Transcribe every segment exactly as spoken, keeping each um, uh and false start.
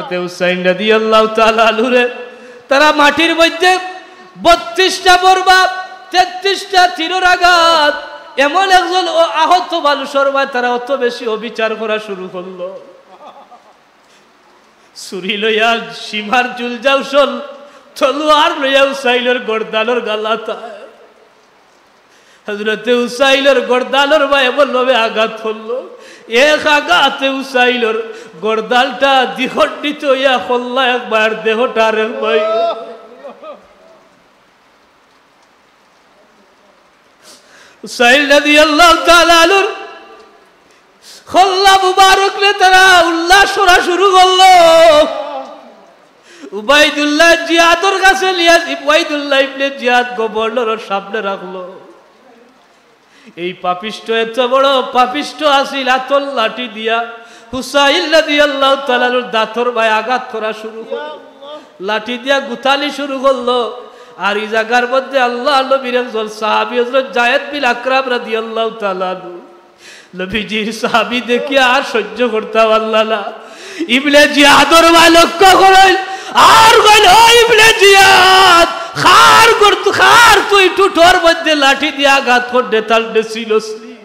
তে হুসাইন রাদিয়াল্লাহু তাআলা আনহুরে তারা মাটির মধ্যে বত্রিশটা বর্মা, তেত্রিশটা তীরের আঘাত, এমন একজন অ-, আহত মানুষর বায় তারা অত বেশি অবিচার করা শুরু করলো। ছুরি লইয়া, সীমার জুলজাউশল, তলোয়ার লইয়া হুসাইনর গর্দানর গালাত। হযরতে হুসাইনর গর্দানর বায় এমনভাবে আঘাত করলো, এক আঘাতে হুসাইনর গর্দানটা দ্বিখণ্ডিত হইয়া কল্লা এক বায়, দেহটা আরেক বায়। হুসাইন রাদিয়াল্লাহু তাআলা আনহুর কল্লা মুবারকরে তারা উল্লাস করা শুরু করলো। উবাইদুল্লাহ জিয়াদর কাছে লিয়া, উবাইদুল্লাহ ইবনে জিয়াদ গভর্নরর সামনে রাখলো। এই পাপিষ্ঠ এত বড় পাপিষ্ঠ আছিল, আতর লাঠি দিয়া হুসাইন রাদিয়াল্লাহু তাআলা আনহুর দাঁতর বায় আঘাত করা শুরু করলো, লাঠি দিয়া গুতানি শুরু করলো। আর এই জায়গার মধ্যে আল্লাহর নবীর একজন সাহাবী হযরত যায়েদ বিন আকরাম রাদিয়াল্লাহু তাআলা আনহু, নবীজির সাহাবী দেখিয়া আর সহ্য করতা পারলা না। ইবনে জিয়াদর বায় লক্ষ্য করইন, আর কইল, "ও ইবনে জিয়াদ, কার গর্দ-, কার তুই টুটর মধ্যে লাঠি দিয়া আঘাত করতে তার দেশিলসনি?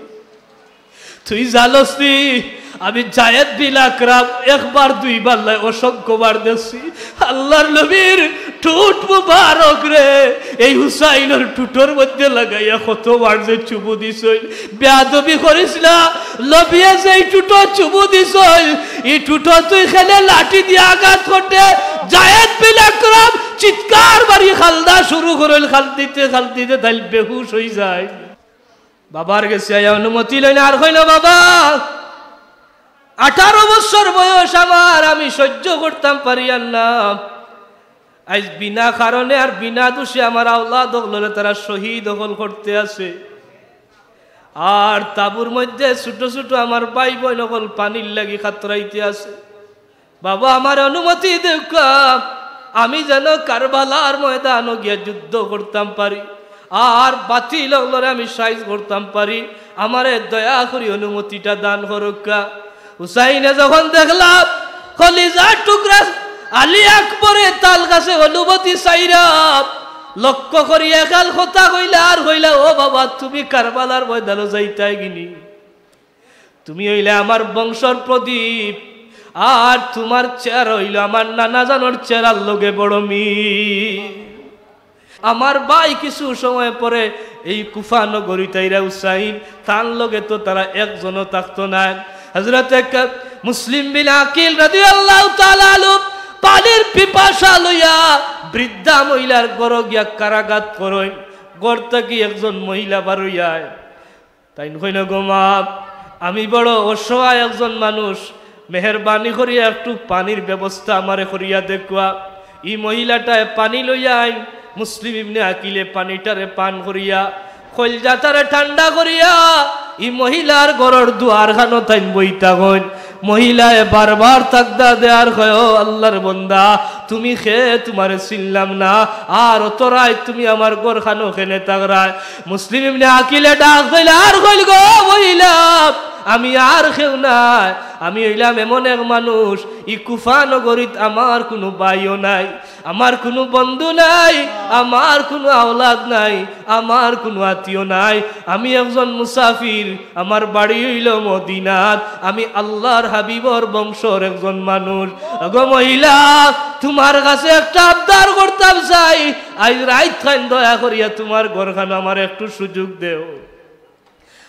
তুই জানস নি, আমি যায়েদ বিন আকরাম একবার দুইবার নায়, অসংখ্যবার দেখছি। আল্লাহর নবীর টুট মুবারকরে এই হুসাইনর টুটর মধ্যে লাগাইয়া কতবার যে চুমু দিছইন।" বেয়াদবি করিস না, নবীয়ে যে এই টুটো চুমু দিছইন, এই টুটো তুই কেনে লাঠি দিয়া আঘাত করতে। যায়েদ বিন আকরাম চিৎকার মারি কান্দা শুরু করইন, কান্দিতে কান্দিতে তাইন বেহুশ অই যাইন। বাবার গেছে আইয়া অনুমতি লইন, আর কইল, "বাবা, আঠারো বছর বয়স আমার, আমি সহ্য করতাম পারিয়ার না। আইজ বিনা কারণে আর বিনা দোষে আমার আওলাদ অকলরে তারা শহীদ অকল করতে আছে, আর তাবুর মধ্যে ছোট ছোট আমার ভাই বইন অকল পানির লাগি কাতরাইতে আছে। বাবা, আমারে অনুমতি দেউক্কা, আমি যেন কারবালার ময়দানো গিয়া যুদ্ধ করতাম পারি, আর বাতিল অকলরে আমি সাইজ করতাম পারি, আমারে দয়া করি অনুমতিটা দান করউক্কা।" হুসাইনে যখন দেখলা কলিজার টুকরা আলী আকবরে তার কাছে অনুমতি চাইরা, লক্ষ্য করি একাল কথা কইলা আর কইলা, "ও বাবা, তুমি কারবালার ময়দানো যাইতায় গিনি? তুমি অইলে আমার বংশর প্রদীপ, আর তুমার চেহারা অইল আমার নানা জানর চেহারার লগে বড় মিল। আমার ভাই কিছু সময় পরে এই কুফা নগরীত আইরা হুসাইন, তান লগে তো তারা একজনও থাকতো নায়।" হযরতে কা-, মুসলিম বিন আকিল রাদিয়াল্লাহু তাআলা আনহু পানির পিপাসা লইয়া বৃদ্ধা মহিলার ঘরো গিয়া কারাঘাত করইন। ঘর থাকি একজন মহিলা বারইয়া আয়। তাইন কইন, "গো মা, আমি বড় অসহায় একজন মানুষ, মেহেরবানি করিয়া একটু পানির ব্যবস্থা আমারে করিয়া দেউক্কা।" ই মহিলাটায় পানি লইয়া আইন, মুসলিম ইবনে আকিলে পানিটারে পান করিয়া, কইলজাটারে ঠান্ডা করিয়া, ই মহিলার ঘরর দুয়ারখানো তাইন বইতা কইন। মহিলায় বারবার তাকদা দেয়ার কয়, "ও আল্লাহর বন্দা, তুমি কে? তুমারে চিনলাম না, আর অত রাইত তুমি আমার ঘরখানো কেনে থাকরায়?" মুসলিম ইবনে আকিলে ডাক দিলা আর কইল, "গো মহিলা, আমি আর কেউ নায়, আমি অইলাম এমন এক মানুষ, ই কুফা নগরীত আমার কুনু ভাইও নাই, আমার কুনু বন্ধু নাই, আমার কুনু আওলাদ নাই, আমার কুনু আত্মীয় নাই, আমি একজন মুসাফির, আমার বাড়ি অইল মদিনাত, আমি আল্লাহর হাবিবর বংশর একজন মানুষ। ওগো মহিলা, তুমার কাছে একটা আবদার করতাম চাই, আইজ রাইতখান দয়া করিয়া তুমার ঘরখানো আমারে একটু সুযোগ দেও,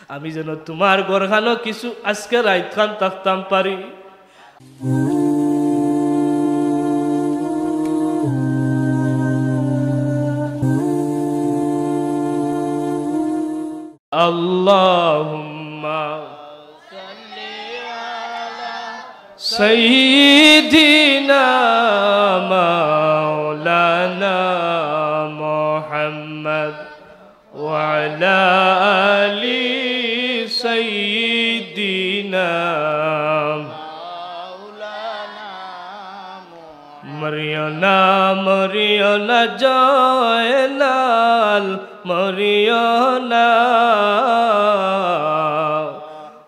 আমি যেন তুমার ঘরখানো কিছু আজকে রাইতখান থাকতাম পারি।" اللهم صل على سيدنا مولانا محمد وعلى آل سيدنا। মরিও না, মরিও না জয়নাল, মরিও না,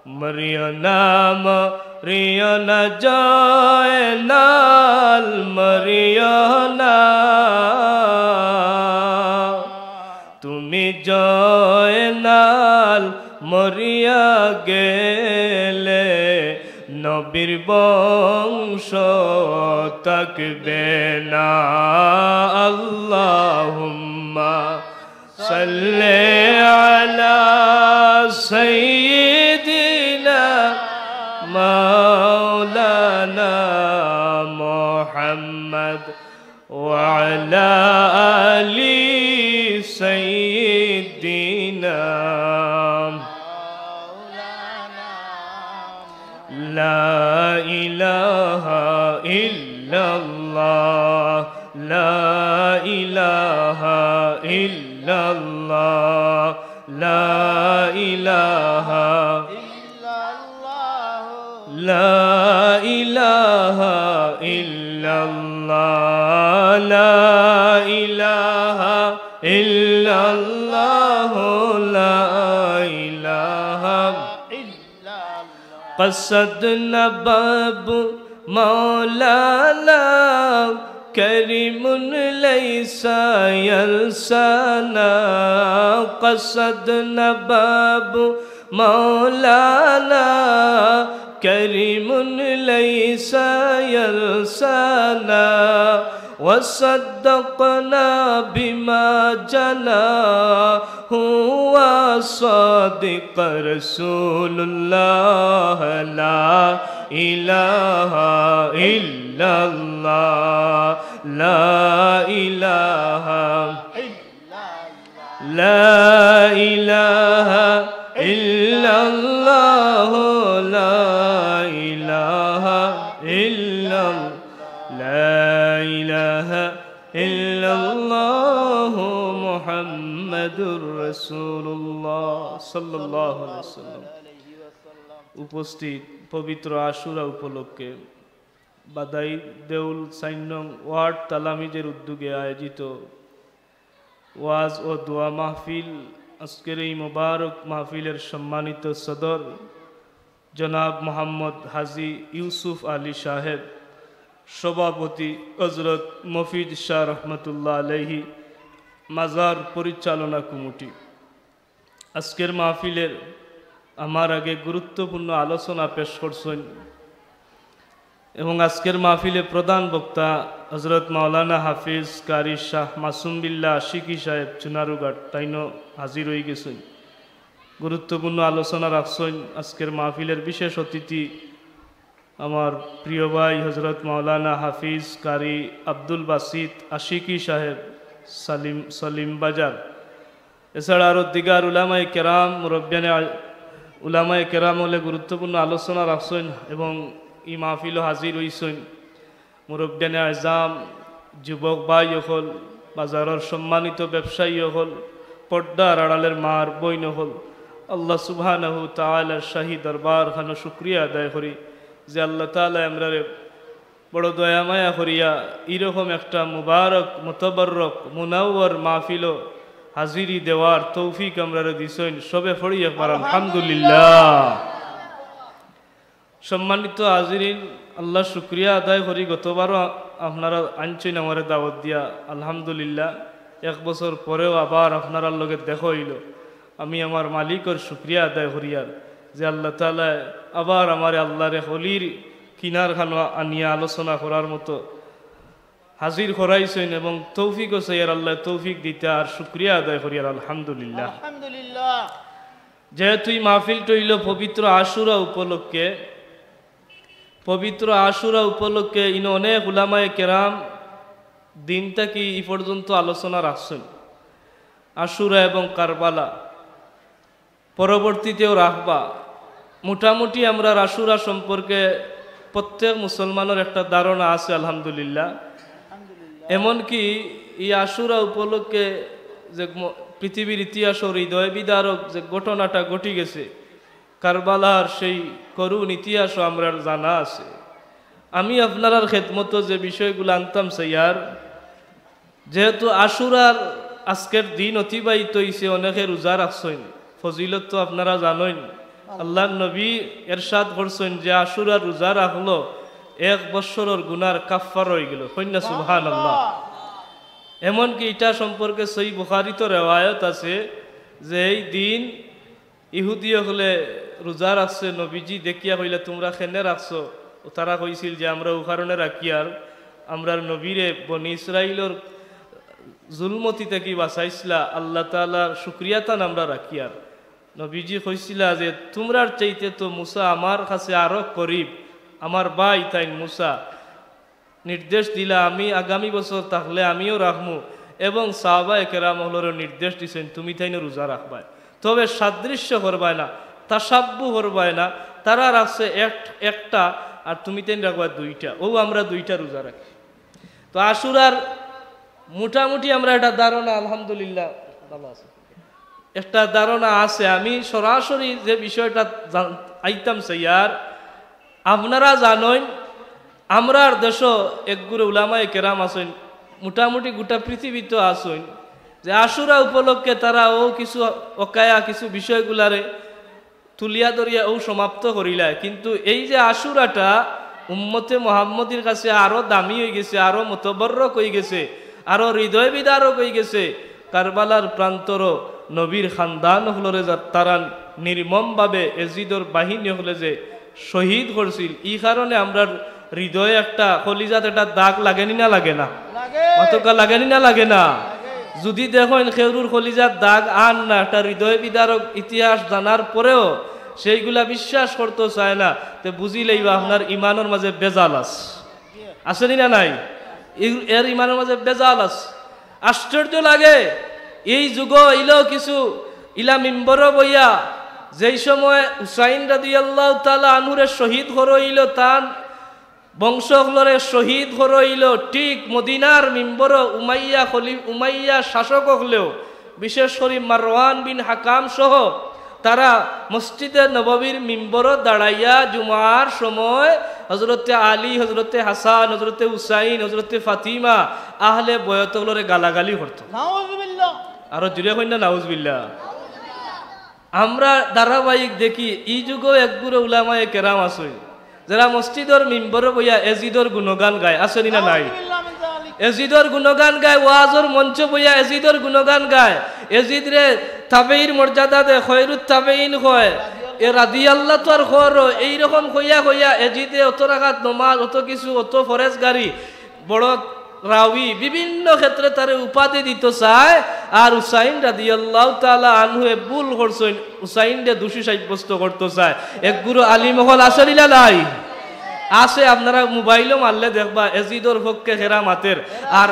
মরিও না, ম- মরিও না জয়নাল, মরিও না। তুমি জয়নাল মরিয়া গেলে, নবীর বংশ থাকবে না। আল্লাহুম্মা صل على سيدنا مولانا محمد وعلى آل سيدنا. لا إله إلا الله، لا إله إلا الله، لا إله إلا الله، لا إله إلا الله، لا إله إلا الله، لا إله إلا الله. قصدنا باب مولانا، كريم ليس ينسانا. قصدنا باب مولانا، كريم ليس ينسانا. وصدقنا بما جنى هو صادق رسول الله. لا إله إلا الله، لا إله، لا إله إلا الله، لا إله إلا الله، لا إله إلا الله، محمد رسول الله، صلى الله عليه وسلم. উপস্থিত পবিত্র আশুরা উপলক্ষে বাদাই দেউল চার নং ওয়ার্ড তালামিজের উদ্যোগে আয়োজিত ওয়াজ ও দোয়া মাহফিল, আজকের এই মোবারক মাহফিলের সম্মানিত সদর জনাব মোহাম্মদ হাজী ইউসুফ আলী সাহেব, সভাপতি হযরত মফিজ শাহ রহমতুল্লাহ আলাইহি, মাজার পরিচালনা কমিটি। আজকের মাহফিলের আমার আগে গুরুত্বপূর্ণ আলোচনা পেশ করছইন এবং আজকের মাহফিলে প্রধান বক্তা হযরত মাওলানা হাফিজ কারি শাহ মাসুম বিল্লাহ আশিকি সাহেব চুনারুঘাট তাইনও হাজির অইগেছইন। গুরুত্বপূর্ণ আলোচনা রাখছইন আজকের মাহফিলের বিশেষ অতিথি আমার প্রিয় ভাই হযরত মাওলানা হাফিজ কারি আব্দুল বাসিত আশিকি সাহেব সালিম, সলিম বাজার। এছাড়া আরও দিগার উলামায়ে কেরাম, মুরব্বিয়ানে আ-, উলামায়ে কেরাম অকলে গুরুত্বপূর্ণ আলোচনা রাখছইন এবং ই মাহফিলও হাজির অইছইন। মুরব্বিয়ানে আজম, যুবক ভাই অকল, বাজারর সম্মানিত ব্যবসায়ী অকল, পর্দার আড়ালের মার বইন অকল, আল্লাহ সুবহানাহু তাআলার শাহী দরবার খানো শুকরিয়া আদায় করি যে আল্লাহ তাআলায় আমরারে বড় দয়া মায়া করিয়া ইরকম একটা মুবারক, মুতাবাররক, মুনাওয়ার মাহফিলো হাজিরি দেওয়ার তৌফিক আমরারে দিছইন। সবে পড়ি একবার আলহামদুলিল্লাহ। সম্মানিত হাজিরিন, আল্লাহর শুকরিয়া আদায় করি, গতবারও আ-, আপনারা আনছইন আমারে দাওয়াত দিয়া, আলহামদুলিল্লাহ। এক বছর পরেও আবার আপনারার লগে দেখা অইলো। আমি আমার মালিকর শুকরিয়া আদায় করিয়ার যে আল্লাহ তাআলায় আবার আমারে আল্লাহর এক অলির কিনার খানো আনিয়া আলোচনা করার মতো হাজির করাইছইন এবং তৌফিকও চাইয়ার, আল্লায় তৌফিক দিতা, আর শুকরিয়া আদায় করিয়ার আলহামদুলিল্লাহ। আলহামদুলিল্লাহ। যেহেতু ই মাহফিলটা অইলো পবিত্র আশুরা উপলক্ষে, পবিত্র আশুরা উপলক্ষে ইনো অনেক উলামায়ে কেরাম দিন থাকি ই পর্যন্ত আলোচনা রাখছইন আশুরা এবং কারবালা, পরবর্তীতেও রাখবা। মোটামুটি আমরার আশুরা সম্পর্কে প্রত্যেক মুসলমানর একটা ধারণা আছে, আলহামদুলিল্লাহ। এমনকি ই আশুরা উপলক্ষে যে ম-, পৃথিবীর ইতিহাসর হৃদয় বিদারক যে ঘটনাটা ঘটি গেছে, কারবালার সেই করুণ ইতিহাসও আমরার জানা আছে। আমি আপনারার খেদমতো যে বিষয়গুলো আনতাম চাইয়ার, যেহেতু আশুরার আজকের দিন অতিবাহিত অইছে, অনেকে রোজা রাখছইন, ফজিলত তো আপনারা জানইন। আল্লাহর নবী এরশাদ করছইন যে আশুরার রোজা রাখলো, এক বৎসরর গুনার কাফফারা অইগেলো। কইন না সুবহানাল্লাহ। এমনকি ইটা সম্পর্কে সহিহ বুখারীত রেওয়ায়ত আছে যে এই দিন ইহুদি অকলে রোজা রাখছে, নবীজি দেখিয়া কইলা, "তুমরা কেনে রাখছো?" ও তারা কইছিল যে, "আমরা অউ কারণে রাখিয়ার, আমরার নবীরে বনি ইসরাইলর জুলমতি থাকি বাঁচাইছলা, আল্লাহ তাআলার শুকরিয়াতান আমরা রাখিয়ার।" নবীজি কইছিলা যে, "তুমরার চাইতে তো মুসা আমার কাছে আরো করিব, আমার ভাই তাইন মুসা।" নির্দেশ দিলা, "আমি আগামী বছর থাকলে আমিও রাখমু, এবং সাহাবায়ে কেরাম অকলরেও নির্দেশ দিছইন, তুমি তাইনও রোজা রাখবায়, তবে সাদৃশ্য করবায় না, তাশাব্বু করবায় না। তারা রাখছে এক-, একটা, আর তুমি তাইন রাখবায় দুইটা, অউ আমরা দুইটা রোজা রাখি।" তো আশুরার মোটামুটি আমরা একটা ধারণা, আলহামদুলিল্লাহ, ভালো আছে, একটা ধারণা আছে। আমি সরাসরি যে বিষয়টা জান-, আইতাম চাইয়ার, আপনারা জানইন, আমরার দেশো একগুরে উলামায়ে কেরাম আছইন, মোটামুটি গোটা পৃথিবীত আছইন, যে আশুরা উপলক্ষে তারা অউ কিছু অকায়া, কিছু বিষয়গুলারে তুলিয়া ধরিয়া অউ সমাপ্ত করিলায়। কিন্তু এই যে আশুরাটা উম্মতে মুহাম্মদীর কাছে আরো দামি অইগেছে, আরো মুতবররক অইগেছে, আরো হৃদয় বিদারক অইগেছে। কারবালার প্রান্তরো নবীর খানদান অকলরে যা-, তারা নির্মমভাবে এজিদর বাহিনী অকলে যে শহীদ করছিল, ই কারণে আমরার হৃদয়ে একটা, কলিজাত একটা দাগ লাগেনি না লাগে না? লাগে। মাতকা লাগেনি না লাগে না? লাগে। যদি দেখইন কেউরুর কলিজাত দাগ আর না, একটা হৃদয় বিদারক ইতিহাস জানার পরেও সেইগুলা বিশ্বাস করতো চায় না, তে বুঝিলাইবা আপনার ইমানর মাঝে বেজাল আছে। আছে নি না নাই? এর, এর ইমানর মাঝে বেজাল আছে। আশ্চর্য লাগে, এই যুগো ইলো কিছু ইলা মিম্বরো বইয়া, যেই সময় হুসাইন রাদিয়াল্লাহু তাআলা আনহুরে শহীদ করা অইলো, তান বংশ অকলরে শহীদ করা অইলো, ঠিক মদিনার মিম্বরো উমাইয়া খলি-, উমাইয়া শাসক অকলেও, বিশেষ করি মারওয়ান বিন হাকাম সহ, তারা মসজিদে নববীর মিম্বরো দাঁড়াইয়া জুমার সময় হযরতে আলী, হযরতে হাসান, হযরতে হুসাইন, হযরতে ফাতিমা, আহলে বয়ত অকলরে গালাগালি করতো। নাউজুবিল্লাহ। আরো জুরে কইন না, নাউজুবিল্লাহ। আমরা ধারাবাহিক দেখি, ই যুগো একগুরে উলামায়ে কেরাম আছইন, যারা মসজিদর মিম্বরো বইয়া এজিদর গুণগান গায়, আছে নি না নাই? নাউজুবিল্লাহ মিন যালিক। এজিদর গুণগান গায়, ওয়াজর মঞ্চো বইয়া এজিদর গুণগান গায়, এজিদরে তাবেইর মর্যাদা দে, খয়রুত তাবেইন কয়, এ রাদিয়াল্লাহ তো আর খর, এইরকম কইয়া কইয়া এজিদে অত রাকাত নমাজ, অত কিছু, অত ফরেজ গারি, বড় রাউই, বিভিন্ন ক্ষেত্রে তারে উপাধি দিতো চায়। আর হুসাইন রাদিয়াল্লাহু তাআলা আনহুয়ে ভুল করছইন, হুসাইনরে দোষী সাব্যস্ত করতো চায়। একগুরে আলিম অকল আছে নি না নাই? আছে, আপনারা মোবাইলো মারলে দেখবা এজিদর পক্ষে কেরা মাতের, আর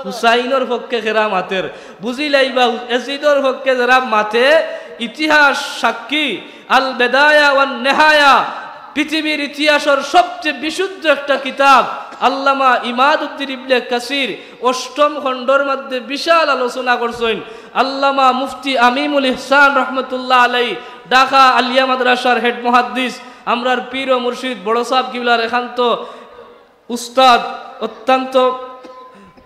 হুসাইনর পক্ষে কেরা মাতের। বুঝিলাইবা, এজিদর পক্ষে যারা মাতে, ইতিহাস সাক্ষী, আল বেদায়া ওয়ান নেহায়া, পৃথিবীর ইতিহাসর সবচেয়ে বিশুদ্ধ একটা কিতাব, আল্লামা ইমাদুদ্দিন ইবনে কাসির অষ্টম খণ্ডর মধ্যে বিশাল আলোচনা করছইন। আল্লামা মুফতি আমিমুল ইহসান রহমতুল্লাহ আলাই, ঢাকা আলিয়া মাদ্রাসার হেড মুহাদ্দিস, আমরার পীর ও মুর্শিদ বড় সাহেব কিবলার একান্ত উস্তাদ, অত্যন্ত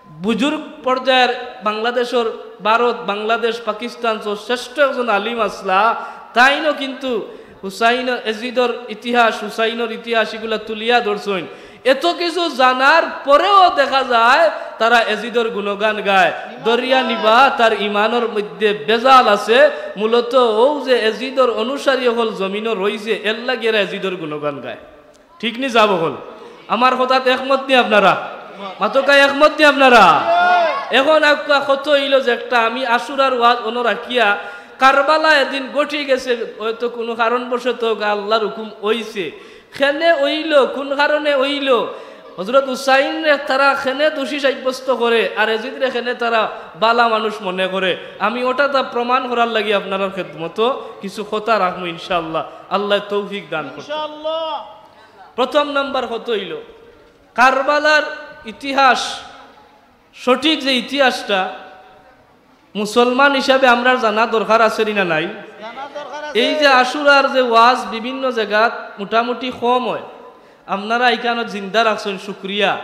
বুজুর্গ পর্যায়ের বাংলাদেশর, ভারত, বাংলাদেশ, পাকিস্তান সহ শ্রেষ্ঠ একজন আলিম আছলা, তাইনও কিন্তু হুসাইন, এজিদর ইতিহাস, হুসাইনর ইতিহাস ইগুলা তুলিয়া ধরছইন। এত কিছু জানার পরেও দেখা যায় তারা এজিদর গুণগান গায়। ধরিয়া নিবা, তার ইমানর মধ্যে বেজাল আছে। মূলত অউ যে এজিদর অনুসারী অকল জমিনো রইছে, এরলাগি এরা এজিদর গুণগান গায়। ঠিক নি সাব অকল? আমার কথাত একমত নি আপনারা? মাতকা একমত নি আপনারা? এখন একটা কথা অইলো যে একটা আমি আশুরার ওয়াজ অনো রাখিয়া কারবালা এদিন ঘটি গেছে, হয়তো কুনু কারণবশত আল্লাহর হুকুম অইছে। কেনে অইলো, কুন কারণে অইলো? হযরত হুসাইনরে তারা কেনে দোষী সাব্যস্ত করে আর এজিদরে কেনে তারা বালা মানুষ মনে করে, আমি ওটা তা প্রমাণ করার লাগি আপনারার খেদমতো কিছু কথা রাখমু ইনশাআল্লাহ। আল্লায় তৌফিক দান করুক। ইনশাআল্লাহ। প্রথম নাম্বার কথা অইলো, কারবালার ইতিহাস, সঠিক যে ইতিহাসটা মুসলমান হিসাবে আমরার জানা দরকার আছে নি না নাই? জানা দরকার আছে। এই যে আশুরার যে ওয়াজ বিভিন্ন জাগাত মোটামুটি কম অয়, আপনারা ইখানো জিন্দা রাখছইন, শুকরিয়া।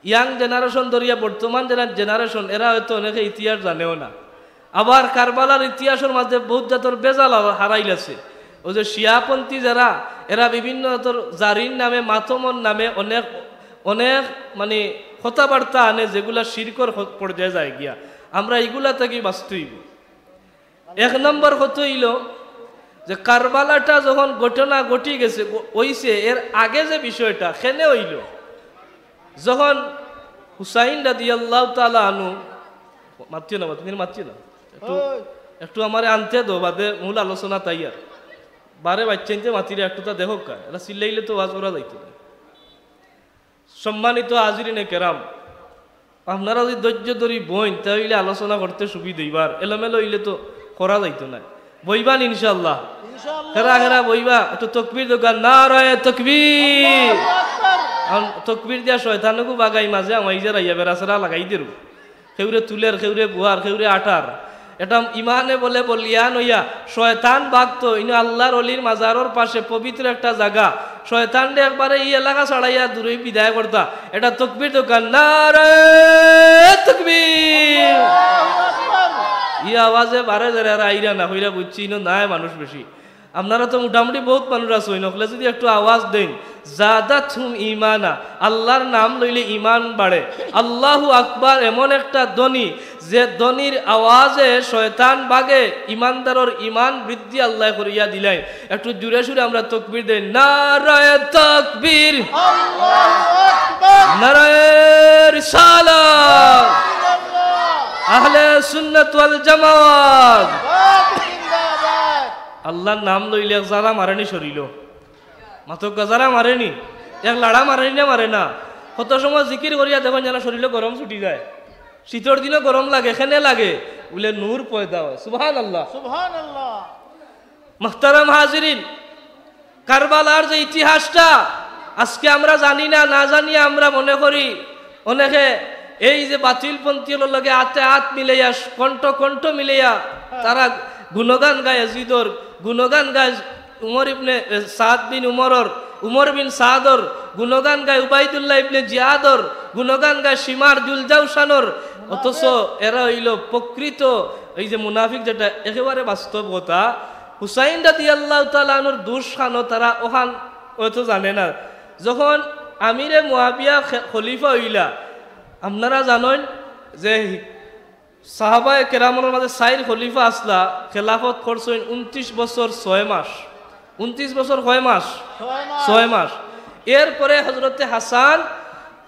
ইয়াং জেনারেশন ধরিয়া বর্তমান যেরা জেনারেশন, এরা হয়তো অনেকে ইতিহাস জানেও না। আবার কারবালার ইতিহাসর মাঝে বহুত জাতর বেজাল হারাইল আছে। ওই যে শিয়াপন্থী যারা, এরা বিভিন্ন তোর জারির নামে, মাতমর নামে অনেক, অনেক মানে কথাবার্তা আনে, যেগুলা শিরকর হ-, পর্যায়ে যায় গিয়া। আমরা ইগুলা থাকি বাঁচতে অইবো। এক নম্বর কথা অইলো যে কারবালাটা যখন ঘটনা ঘটি গেছে, গ-, অইছে, এর আগে যে বিষয়টা কেনে অইলো, যখন হুসাইন রাদিয়াল্লাহু তাআলা আনহু, মাতিও না, তুমি মাতিও না, একটু, ওই। একটু আমারে আনতে দেও, বাদে মূল আলোচনা তাই আর। বারে বাচ্চাইনতে মাতিরে একটু তা দেখো কা, এরা চিল্লাইলে তো ওয়াজ করা যাইতো না। সম্মানিত হাজিরিনে কেরাম, আপনারা যদি ধৈর্য ধরি বইন, তাহলে আলোচনা করতে সুবিধা অইবার, এলোমেলো অইলে তো করা যাইতো না। বইবান ইনশাআল্লাহ। ইনশাআল্লাহ। হেরা হেরা বইবা, একটু তকবীর দোকান, নারায়ে তকবীর। আল্লাহু আকবার। আর তকবীর দিয়া শয়তানকু বাগাই মাঝে আমাইজে রাইয়া বেড়াছেড়া লাগাই দেরু। কেউরে তুলের, কেউরে বুয়ার, কেউরে আটার। এটা ইমানে বলে বলিয়ান অইয়া শয়তান বাগতো, ইনো আল্লাহর অলির মাজারর পাশে পবিত্র একটা জাগা। শয়তানরে একবারে ই এলাকা ছাড়াইয়া দূরে বিদায় করতা। এটা তকবীর দোকান, নারায়ে তকবীর। আল্লাহু আকবার। ই আওয়াজে বারে যারা আর আইরা না, কইরা বুঝছি, ইনো নাই মানুষ বেশি। আপনারা তো মোটামুটি বহুত মানুষ আছইন, অকলে যদি একটু আওয়াজ দেইন, জাদাতহুম ঈমানা, আল্লাহর নাম লইলে ঈমান বাড়ে। আল্লাহু আকবার এমন একটা ধ্বনি, যে ধ্বনির আওয়াজে শয়তান বাগে, ঈমানদারর ঈমান বৃদ্ধি আল্লায় করিয়া দিলাইন। একটু জোরে সুরে আমরা তকবীর দেই, নারায়ে তাকবীর, আল্লাহু আকবার। নারায়ে রিসালাত, আহলে সুন্নাত ওয়াল জামাত। জিন্দাবাদ। আল্লাহর নাম লইলে এক জারা মারেনি শরীলো। মাতক গা জারা মারেনি, এক লাড়া মারেনি না মারে না। কত সময় জিকির করিয়া দেখইন যেন শরীলো গরম ছুটি যায়। শীতর দিনও গরম লাগে, কেনে লাগে? বুলে নূর পয়দা অয়। সুবহানাল্লাহ। সুবহানাল্লাহ। মুহতারাম হাজিরিন, কারবালার যে ইতিহাসটা আজকে আমরা জানি না, না জানিয়া আমরা মনে করি অনেকে এই যে বাতিলপন্থী অকলর লগে আতে আত মিলাইয়া, কণ্ঠ কণ্ঠ মিলাইয়া তারা গুণগান গায় এজিদর, গুণগান গায় উমর ইবনে, এ, সাদ বিন উমরর, উমর বিন সাদর, গুণগান গায় উবাইদুল্লাহ ইবনে জিয়াদর, গুণগান গায় শিমার জুলজাউশানর। অথচ এরা অইলো প্রকৃত এই যে মুনাফিক, যেটা একেবারে বাস্তব কথা। হুসাইন রাদিয়াল্লাহু তাআলা আনহুর দুষ খানো তারা অখান হয়তো জানে না। যখন আমিরে মুয়াবিয়া খে-, খলিফা অইলা, আপনারা জানইন যে সাহাবায়ে কেরামর মাঝে চাইর খলিফা আছলা, খেলাফত করছইন ঊনত্রিশ বছর ছয় মাস। ঊনত্রিশ বছর কয় মাস? ছয় মাস। ছয় মাস। এরপরে হযরতে হাসান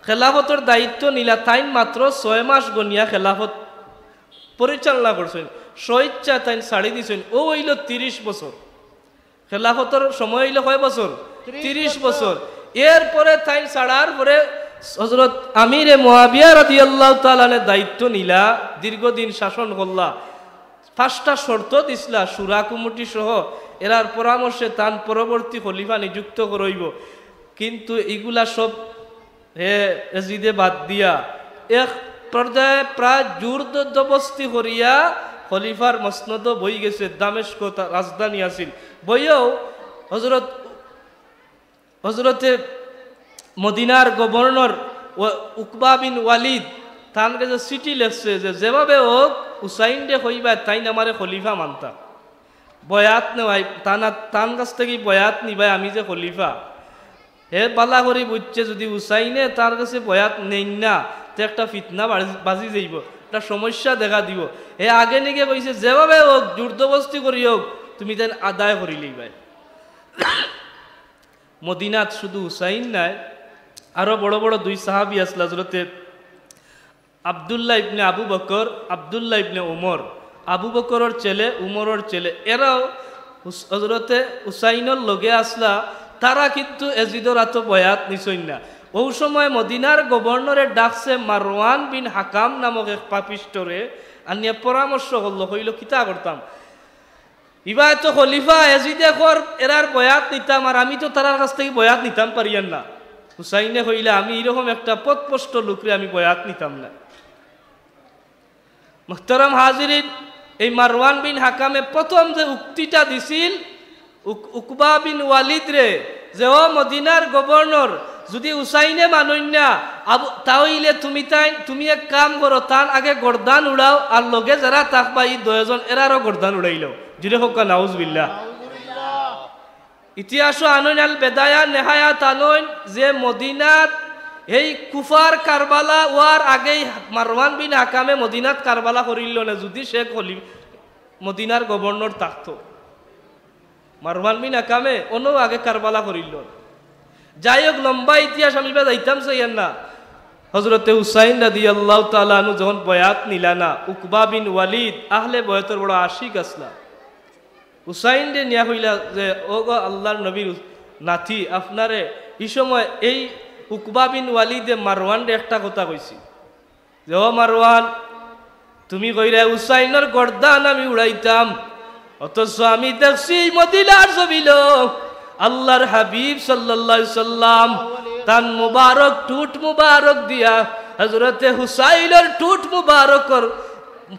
খেলাফতর দায়িত্ব নিলা, তাইন মাত্র ছয় মাস গনিয়া খেলাফত পরিচালনা করছইন। স্বইচ্ছা তাইন ছাড়ি দিছইন। অউ অইলো ত্রিশ বছর। খেলাফতর সময় অইলো কয় বছর? ত্রিশ ত্রিশ বছর। বছর। এরপরে তাইন ছাড়ার পরে হযরত আমিরে মুয়াবিয়া রাদিয়াল্লাহু তাআলা আনহু দায়িত্ব নিলা, দীর্ঘদিন শাসন করলা। পাঁচটা শর্ত দিছলা, শুরা কমিটি সহ, এরার পরামর্শে তান পরবর্তী খলিফা নিযুক্ত করইবো। কিন্তু ইগুলা সব হে এজিদে বাদ দিয়া এক পর্যায়ে প্রায় জোর জবরদস্তি করিয়া খলিফার মসনদো বই গেছে, দামেস্ক তার রাজধানী আছিল। বইয়াও হযরত, হযরতে মদিনার গভর্নর ও উকবা বিন ওয়ালিদ তান কাছে চিঠি লেখছে যে যেভাবে হোক হুসাইনরে কইবা তাইন আমারে খলিফা মানতা, বয়াত নেওয়াই, তান, তান কাছ থাকি বয়াত নিবায় আমি যে খলিফা। হে বালা করি বুঝছে, যদি হুসাইনে তার কাছে বয়াত নেইন না, তে একটা ফিতনা বাজি, বাজি যাইবো, একটা সমস্যা দেখা দিবো। হে আগে নিগে কইছে, যেভাবে হোক, জোর জবরদস্তি করি হোক, তুমি তাইন আদায় করি লইবায়। মদিনাত শুধু হুসাইন নায়, আরো বড় বড় দুই সাহাবী আছলা, হযরতে আব্দুল্লাহ ইবনে আবু বকর, আব্দুল্লাহ ইবনে উমর, আবু বকরর ছেলে, উমরর ছেলে, এরাও হুস-, হযরতে হুসাইনর লগে আছলা। তারা কিন্তু এজিদর আতো বয়াত নিছইন না। অউ সময় মদিনার গভর্নরে ডাকছে মারওয়ান বিন হাকাম নামক এক পাপিষ্টরে, আনিয়া পরামর্শ করলো, কইলো, "কিতা করতাম?" ইবায় তো খলিফা, এজিদে কর এরার বয়াত নিতাম, আর আমি তো তারার কাছ থাকি বয়াত নিতাম পারিয়ার না। হুসাইনে কইলা, "আমি ইরকম একটা পথভ্রষ্ট লোকরে আমি বয়াত নিতাম না।" মুহতারাম হাজিরিন, এই মারওয়ান বিন হাকামে প্রথম যে উক্তিটা দিছিল উক-, উকবা বিন ওয়ালিদরে, যে, "ও মদিনার গভর্নর, যদি হুসাইনে মানইন না, আবু, তাইলে তুমি তাইন, তুমি এক কাম করো, তান আগে গর্দান উড়াও, আর লগে যারা থাকবা, ই দুইজন এরারও গর্দান উড়াইলাও।" জুরে কউক্কা, নাউজুবিল্লাহ। নাউজুবিল্লাহ। ইতিহাসও আনইন, আল বেদায়া নেহায়াত আনইন, যে মদিনাত এই কুফার কারবালা অওয়ার আগেই মারওয়ান বিন হাকামে মদিনাত কারবালা করিল না, যদি শেখ খলিফা মদিনার গভর্নর থাকতো। মারওয়ান বিন হাকামে অনো আগে কারবালা করিল না। যাই হোক, লম্বা ইতিহাস, আমি বা যাইতাম চাইয়ার না। হযরতে হুসাইন রাদিয়াল্লাহু তাআলা আনহু যখন বয়াত নিলা না, উকবা বিন ওয়ালিদ আহলে বয়তর বড় আশিক আছলা। হুসাইনরে নিয়া কইলা যে, "ও গো আল্লাহর নবীর নাতি, আপনারে।" ই সময় এই উকবা বিন ওয়ালিদে মারওয়ানরে একটা কথা কইছে যে, "ও মারওয়ান, তুমি কইরায় হুসাইনর গর্দান আমি উড়াইতাম, অথচ আমি দেখছি এই মদিনার জমিনো আল্লাহর হাবিব সাল্লাল্লাহু আলাইহি সাল্লাম তান মুবারক ঠুট মুবারক দিয়া হযরতে হুসাইনর ঠুট মুবারকর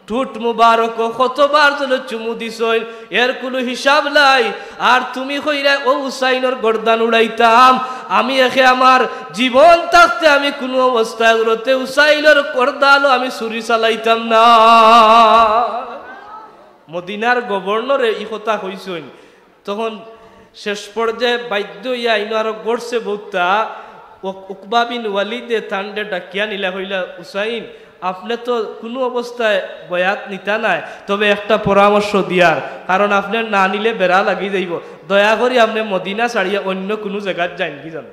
ঠুট মুবারকো কতবার যেন চুমু দিছইন, এর কুনু হিসাব নাই। আর তুমি কইরায় ও হুসাইনর গর্দান উড়াইতাম, আমি একে আমার জীবন থাকতে আমি কুনু অবস্থায় হযরতে হুসাইনর গর্দানও আমি ছুরি চালাইতাম না।" মদিনার গভর্নরে ই কথা কইছইন। তখন শেষ পর্যায়ে বাধ্য অইয়া ইনো আরো ঘটছে বউততা, উ-, উকবা বিন ওয়ালিদে তানরে ডাকিয়া নিলা, কইলা, "হুসাইন, আপনে তো কুনু অবস্থায় বয়াত নিতা নায়, তবে একটা পরামর্শ দিয়ার, কারণ আপনে না নিলে বেড়া লাগি যাইবো। দয়া করি আপনে মদিনা ছাড়িয়া অইন্য কুনু জাগাত যাইনগি যান।"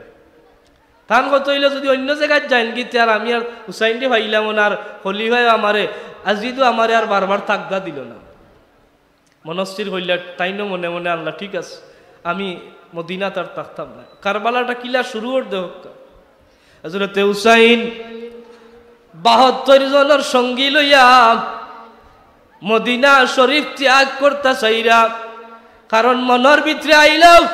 তান কথা অইলো, "যদি অইন্য জাগাত যাইনগি, তে আর আমি আর হুসাইনরে পাইলাম না, আর খলিফায় আমারে, আজিদও আমারে আর বারবার তাগদা দিল না।" মনস্থির কইলা তাইনও মনে মনে, "আল্লাহ, ঠিক আছে, আমি মদিনাত আর থাকতাম না।" কারবালাটা কিলা শুরু অর দেহক্কা। হযরতে হুসাইন বাহাত্তর জনর সঙ্গী লইয়া মদিনা শরীফ ত্যাগ করতা চাইরা, কারণ মনর ভিতরে আইলো,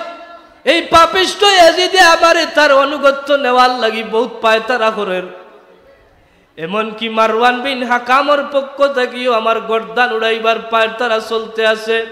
এই পাপিষ্ট এজিদে আমারে তার আনুগত্য নেওয়ার লাগি বউত পায়তারা করের। এমনকি মারওয়ান বিন হাকামর পক্ষ থাকিও আমার গর্দান উড়াইবার পায়তারা চলতে আছে।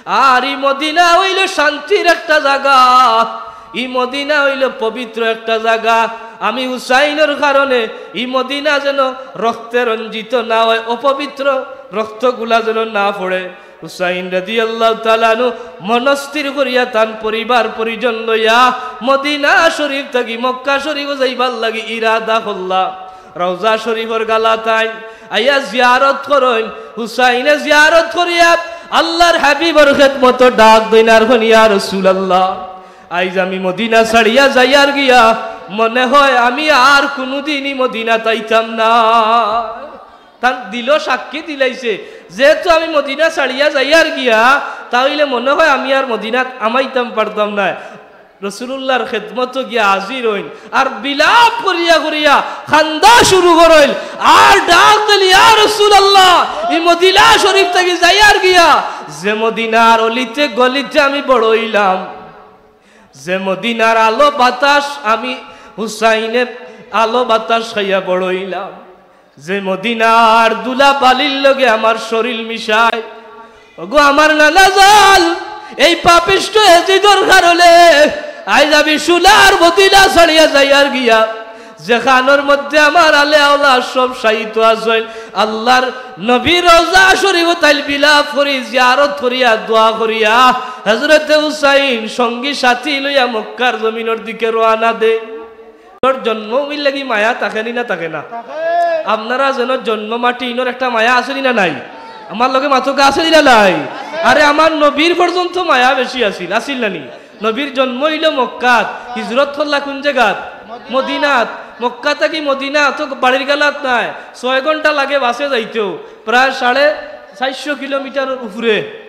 আর ই মদিনা অইলো শান্তির একটা জাগা, ই মদিনা অইলো পবিত্র একটা জাগা। আমি হুসাইনর কারণে ই মদিনা যেন রক্তে রঞ্জিত না হয়, অপবিত্র রক্তগুলা যেন না পড়ে। হুসাইন রাদিয়াল্লাহু তাআলা আনহু মনস্থির করিয়া তান পরিবার পরিজন লইয়া মদিনা শরীফ থাকি মক্কা শরীফ যাইবার লাগি ইরাদা করলা। রওজা শরীফর গালাত আইন, আইয়া জিয়ারত করইন। হুসাইনে জিয়ারত করিয়া আল্লাহর হাবিবর খেদমতো ডাক দেইন আর কইন, "ইয়া রাসূলুল্লাহ, আইজ আমি মদিনা ছাড়িয়া যাইয়ার গিয়া, মনে হয় আমি আর কুনুদিনই মদিনাত আইতাম না।" তান দিলো সাক্ষী দিলাইছে, "যেহেতু আমি মদিনা ছাড়িয়া যাইয়ার গিয়া, তা অইলে মনে হয় আমি আর মদিনাত হামাইতাম পারতাম নায়।" রাসূলুল্লাহর খেদমতো গিয়া হাজির অইন, আর বিলাপ করিয়া করিয়া কান্দা শুরু করইন, আর ডাক দিল, "ইয়া রাসূলুল্লাহ, ই মদিনা শরীফ থাকি যাইয়ার গিয়া, যে মদিনার অলিতে গলিতে আমি বড় অইলাম, যে মদিনার আলো বাতাস আমি হুসাইনে আলো বাতাস খাইয়া বড় অইলাম, যে মদিনার ধুলা বালির লগে আমার শরীর মিশায়, ওগো আমার নানা জান, এই পাপিষ্ট এজিদর কারণে আইজ আমি সোনার মদিনা ছাড়িয়া যাইয়ার গিয়া, যেখানোর মধ্যে আমার আলে আওলাদ সব শায়িত আছইন, আল্লাহর নবীর রওজা শরীফো তাইন বিলাপ করি, জিয়ারত করিয়া, দোয়া করিয়া, হযরতে হুসাইন সঙ্গী সাথী লইয়া মক্কার জমিনর দিকে রওয়ানা দেইন।" জন্মভূমির লাগি মায়া থাকে নি না থাকে না? আপনারা যেন জন্ম মাটি ইনোর একটা মায়া আছে নি না নাই? আমার লগে মাতউক্কা আছে নি না নাই? আরে আমার নবীর পর্যন্ত মায়া বেশি আছিল, আছিল না নি? নবীর জন্ম অইলো মক্কাত, হিজরত করলা কুন জাগাত? মদিনাত। মক্কা থাকি মদিনা তো বাড়ির গালাত নায়, ছয় ঘন্টা লাগে বাসে যাইতেও, প্রায় সাড়ে চাইরশো কিলোমিটারর উপরে।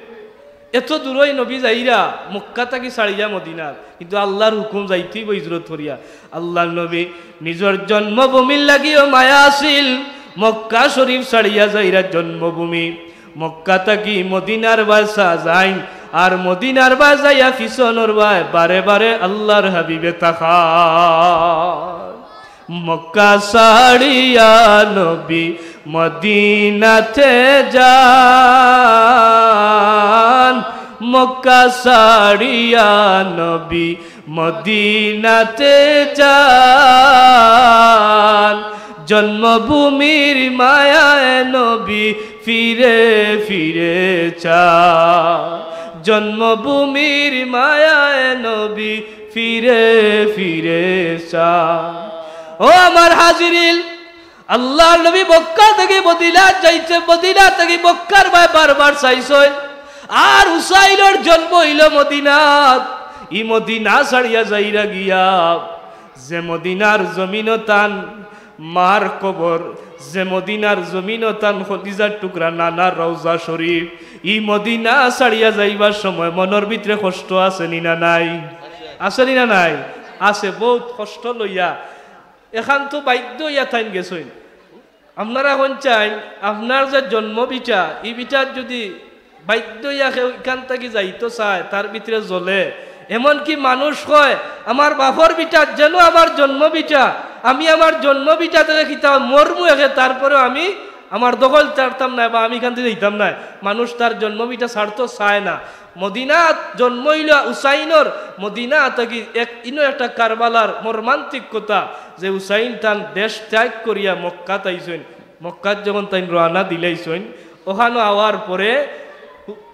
এত দূরই নবী যাইরা মক্কা থাকি ছাড়িয়া মদিনাত, কিন্তু আল্লাহর হুকুম যাইতেই অইবো হিজরত করিয়া। আল্লাহর নবী নিজর জন্মভূমির লাগিও মায়া আছিল, মক্কা শরীফ ছাড়িয়া যাইরা জন্মভূমি, মক্কা থাকি মদিনার বায় চা যাইন, আর মদিনার বায় যাইয়া পিছনর বায় বারে বারে আল্লাহর হাবিবে তাকায়। মক্কা ছাড়িয়া নবী মদিনাতে যান, মক্কা ছাড়িয়া নবী মদিনাতে যান, জন্মভূমির মায়ায় নবী ফিরে ফিরে চান। জন্মভূমির মায়ায় নবী ফিরে ফিরে চা। ও আমার হাজিরিন, আল্লাহর নবী মক্কা থাকি মদিনাত যাইতে, মদিনা থাকি মক্কার বায় বারবার চাইছইন। আর হুসাইনর জন্ম অইলো মদিনাত। ই মদিনা ছাড়িয়া যাইরা গিয়া, যে মদিনার জমিনো তান মার কবর, যে মদিনার জমিনো তান খলিজার টুকরা নানার রওজা শরীফ, ই মদিনা ছাড়িয়া যাইবার সময় মনর ভিতরে কষ্ট আছে নি না নাই? আছে নি না নাই? আছে, বউত কষ্ট লইয়া। এখান তো বাধ্য অইয়া তাইন গেছইন। আপনারা কইন চাইন, আপনার যে জন্ম ভিটা, ই ভিটাত যদি বাধ্য অইয়া কেউ ইখান থাকি যাইতো চায়, তার ভিতরে জ্বলে। এমনকি মানুষ কয়, "আমার বাপর ভিটাত যেন আমার জন্ম ভিটা, আমি আমার জন্ম ভিটা থাকি কিতা মরমু একে, তারপরেও আমি আমার দখল ছাড়তাম নায় বা আমি ইখান থাকি যাইতাম নায়।" মানুষ তার জন্ম ভিটা ছাড়তো চায় না। মদিনাত জন্ম অইলো হুসাইনর, মদিনা থাকি এক, ইনো একটা কারবালার মর্মান্তিক কথা যে হুসাইন তান দেশ ত্যাগ করিয়া মক্কাত আইছইন। মক্কাত যখন তাইন রওয়ানা দিলাইছইন, ওখানো আওয়ার পরে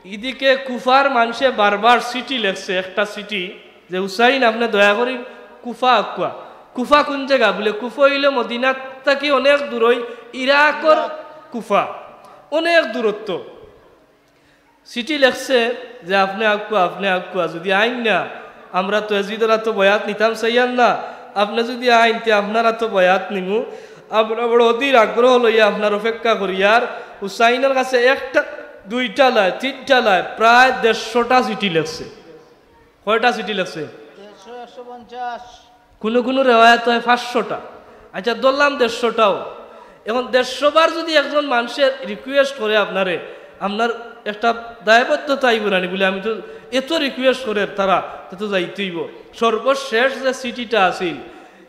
ইদিকে কুফার মানষে বারবার চিঠি লেখছে, একটা চিঠি যে, "হুসাইন, আপনে দয়া করি কুফা আউক্কা।" কুফা কুন জাগা? বুলে, "কুফা অইলো মদিনাত থাকি অনেক দূরই, ইরাকর কুফা, অনেক দূরত্ব।" চিঠি লেখছে যে, "আপনে আউক্কা, আপনে আউক্কা, যদি আইন না, আমরা তো এজিদর আতো বয়াত নিতাম চাইয়ার না, আপনে যদি আইন, তে আপনার আতো বয়াত নিমু, আমরা বড় অধীর আগ্রহ লইয়া আপনার অপেক্ষা করিয়ার।" হুসাইনর কাছে একটা, দুইটা লয়, তিনটা লয়, প্রায় দেড়শোটা চিঠি লেখছে। কয়টা চিঠি লেখছে? দেড়শো, একশো পঞ্চাশ। কুনু কুনু রেওয়ায়াত অয় পাঁচশোটা। আচ্ছা, ধরলাম দেড়শোটাও। এখন দেড়শো বার যদি একজন মানষে request করে আপনারে, আপনার একটা দায়বদ্ধতা আইবো না নি? বুলে, "আমি তো এত request করের তারা, তে তো যাইতে অইবো।" সর্বশেষ যে চিঠিটা আছিল,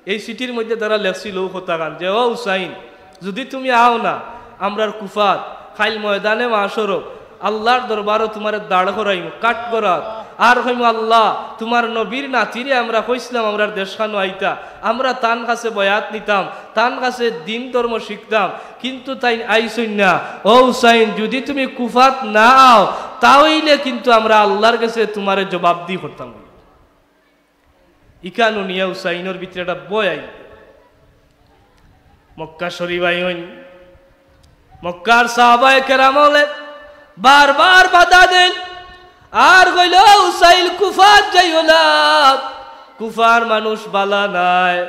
এই চিঠির মধ্যে তারা লেখছিল অউ কথাখান যে, "ও হুসাইন, যদি তুমি আও না আমরার কুফাত, কাইল ময়দানে মাশরো আল্লার দরবারো তুমারে দাঁড় করাইমু, কাঠগড়াত, আর কইমু, 'আল্লা, তুমার নবীর নাতিরে আমরা কইছলাম আমরার দেশখানো আইতা, আমরা তান কাছে বয়াত নিতাম, তান কাছে দিন ধর্ম শিখতাম, কিন্তু তাইন আইছইন না। ও হুসাইন, যদি তুমি কুফাত না আও, তা অইলে কিন্তু আমরা আল্লার গেছে তুমারে জবাবদি করতাম।'" ইখান হুনিয়া হুসাইনর ভিতরে একটা ভয় আইল। মক্কা শরীফ আইন, মক্কার সাহাবায়ে কেরাম অকলে বারবার বাধা দেইন, আর কইল, "হুসাইন, কুফাত যাইও না, কুফার মানুষ বালা নায়।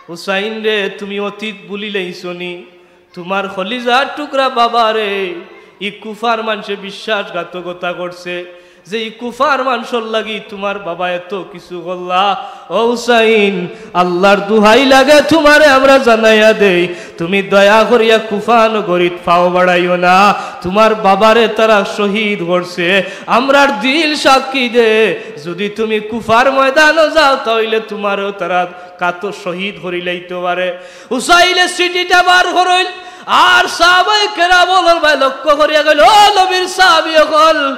হুসাইন রে, তুমি অতীত ভুলিলাইছো নি? তুমার কলিজার টুকরা বাবারে ই কুফার মানষে বিশ্বাসঘাতকতা করছে, যে ই কুফার মানষর লাগি তুমার বাবায় এত কিছু করলা। ও হুসাইন, আল্লার দুহাই লাগে তুমারে আমরা জানাইয়া দেই, তুমি দয়া করিয়া কুফা নগরীত পাও বাড়াইও না। তুমার বাবারে তারা শহীদ করছে, আমরার দিল সাক্ষী দে, যদি তুমি কুফার ময়দানো যাও, তা অইলে তুমারেও তারা কাতো শহীদ করিলাইতো পারে।" হুসাইনে চিঠিটা বার করইল, আর সাহাবায়ে কেরাম অকলর বায় লক্ষ্য করিয়া কইল, "ও নবীর সাহাবী অকল,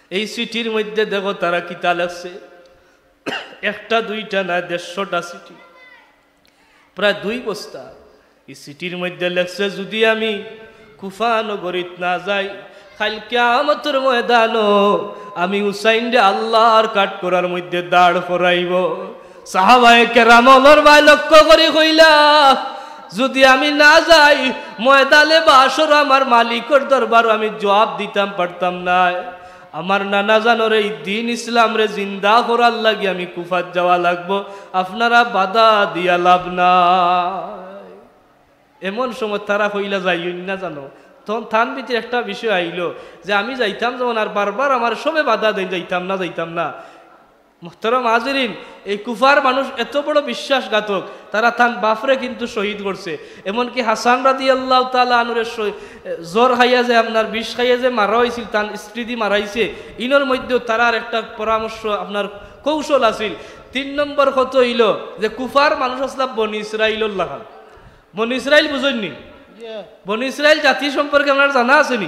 এই চিঠির মধ্যে দেখো তারা কিতা লেখছে, একটা দুইটা না, দেড়শোটা চিঠি, প্রায় দুই বস্তা। এই চিঠির মধ্যে লেখছে, যদি আমি কুফা নগরীত না যাই, কাইল কিয়ামতর ময়দানো আমি হুসাইনরে আল্লার কাঠগড়ার মধ্যে দাঁড় করাইবো।" সাহাবায়ে কেরাম অকলর বায় লক্ষ্য করি কইলা, "যদি আমি না যাই, ময়দানে মাশরো আমার মালিকর দরবারো আমি জবাব দিতাম পারতাম নায়। আমার নানা জানর এই দিন ইসলামরে জিন্দা করার লাগি আমি কুফাত যাওয়া লাগবো, আপনারা বাধা দিয়া লাভ নাই।" এমন সময় তারা কইলা, "যাইও না জানো।" তখন তান ভিতরে একটা বিষয় আইলো যে, "আমি যাইতাম যেমন, আর বারবার আমারে সবে বাধা দেইন, যাইতাম না, যাইতাম না।" মোহতারাম হাজিরিন, এই কুফার মানুষ এত বড় বিশ্বাসঘাতক, তারা তান বাপরে কিন্তু শহীদ করছে। এমনকি হাসান রাদিয়াল্লাহু তাআলা আনহুরে শ-, জ্বর খাইয়া যে, আপনার বিষ খাইয়া যে মারা অইছিল, তান স্ত্রীদি মারাইছে, ইনর মধ্যেও তারার একটা পরামর্শ, আপনার কৌশল আছিল। তিন নম্বর কথা অইলো যে কুফার মানুষ আছলা বনি ইসরাইলর লাখান। বনি ইসরাইল বুঝইন নি? বনি ইসরাইল জাতি সম্পর্কে আপনার জানা আছে নি?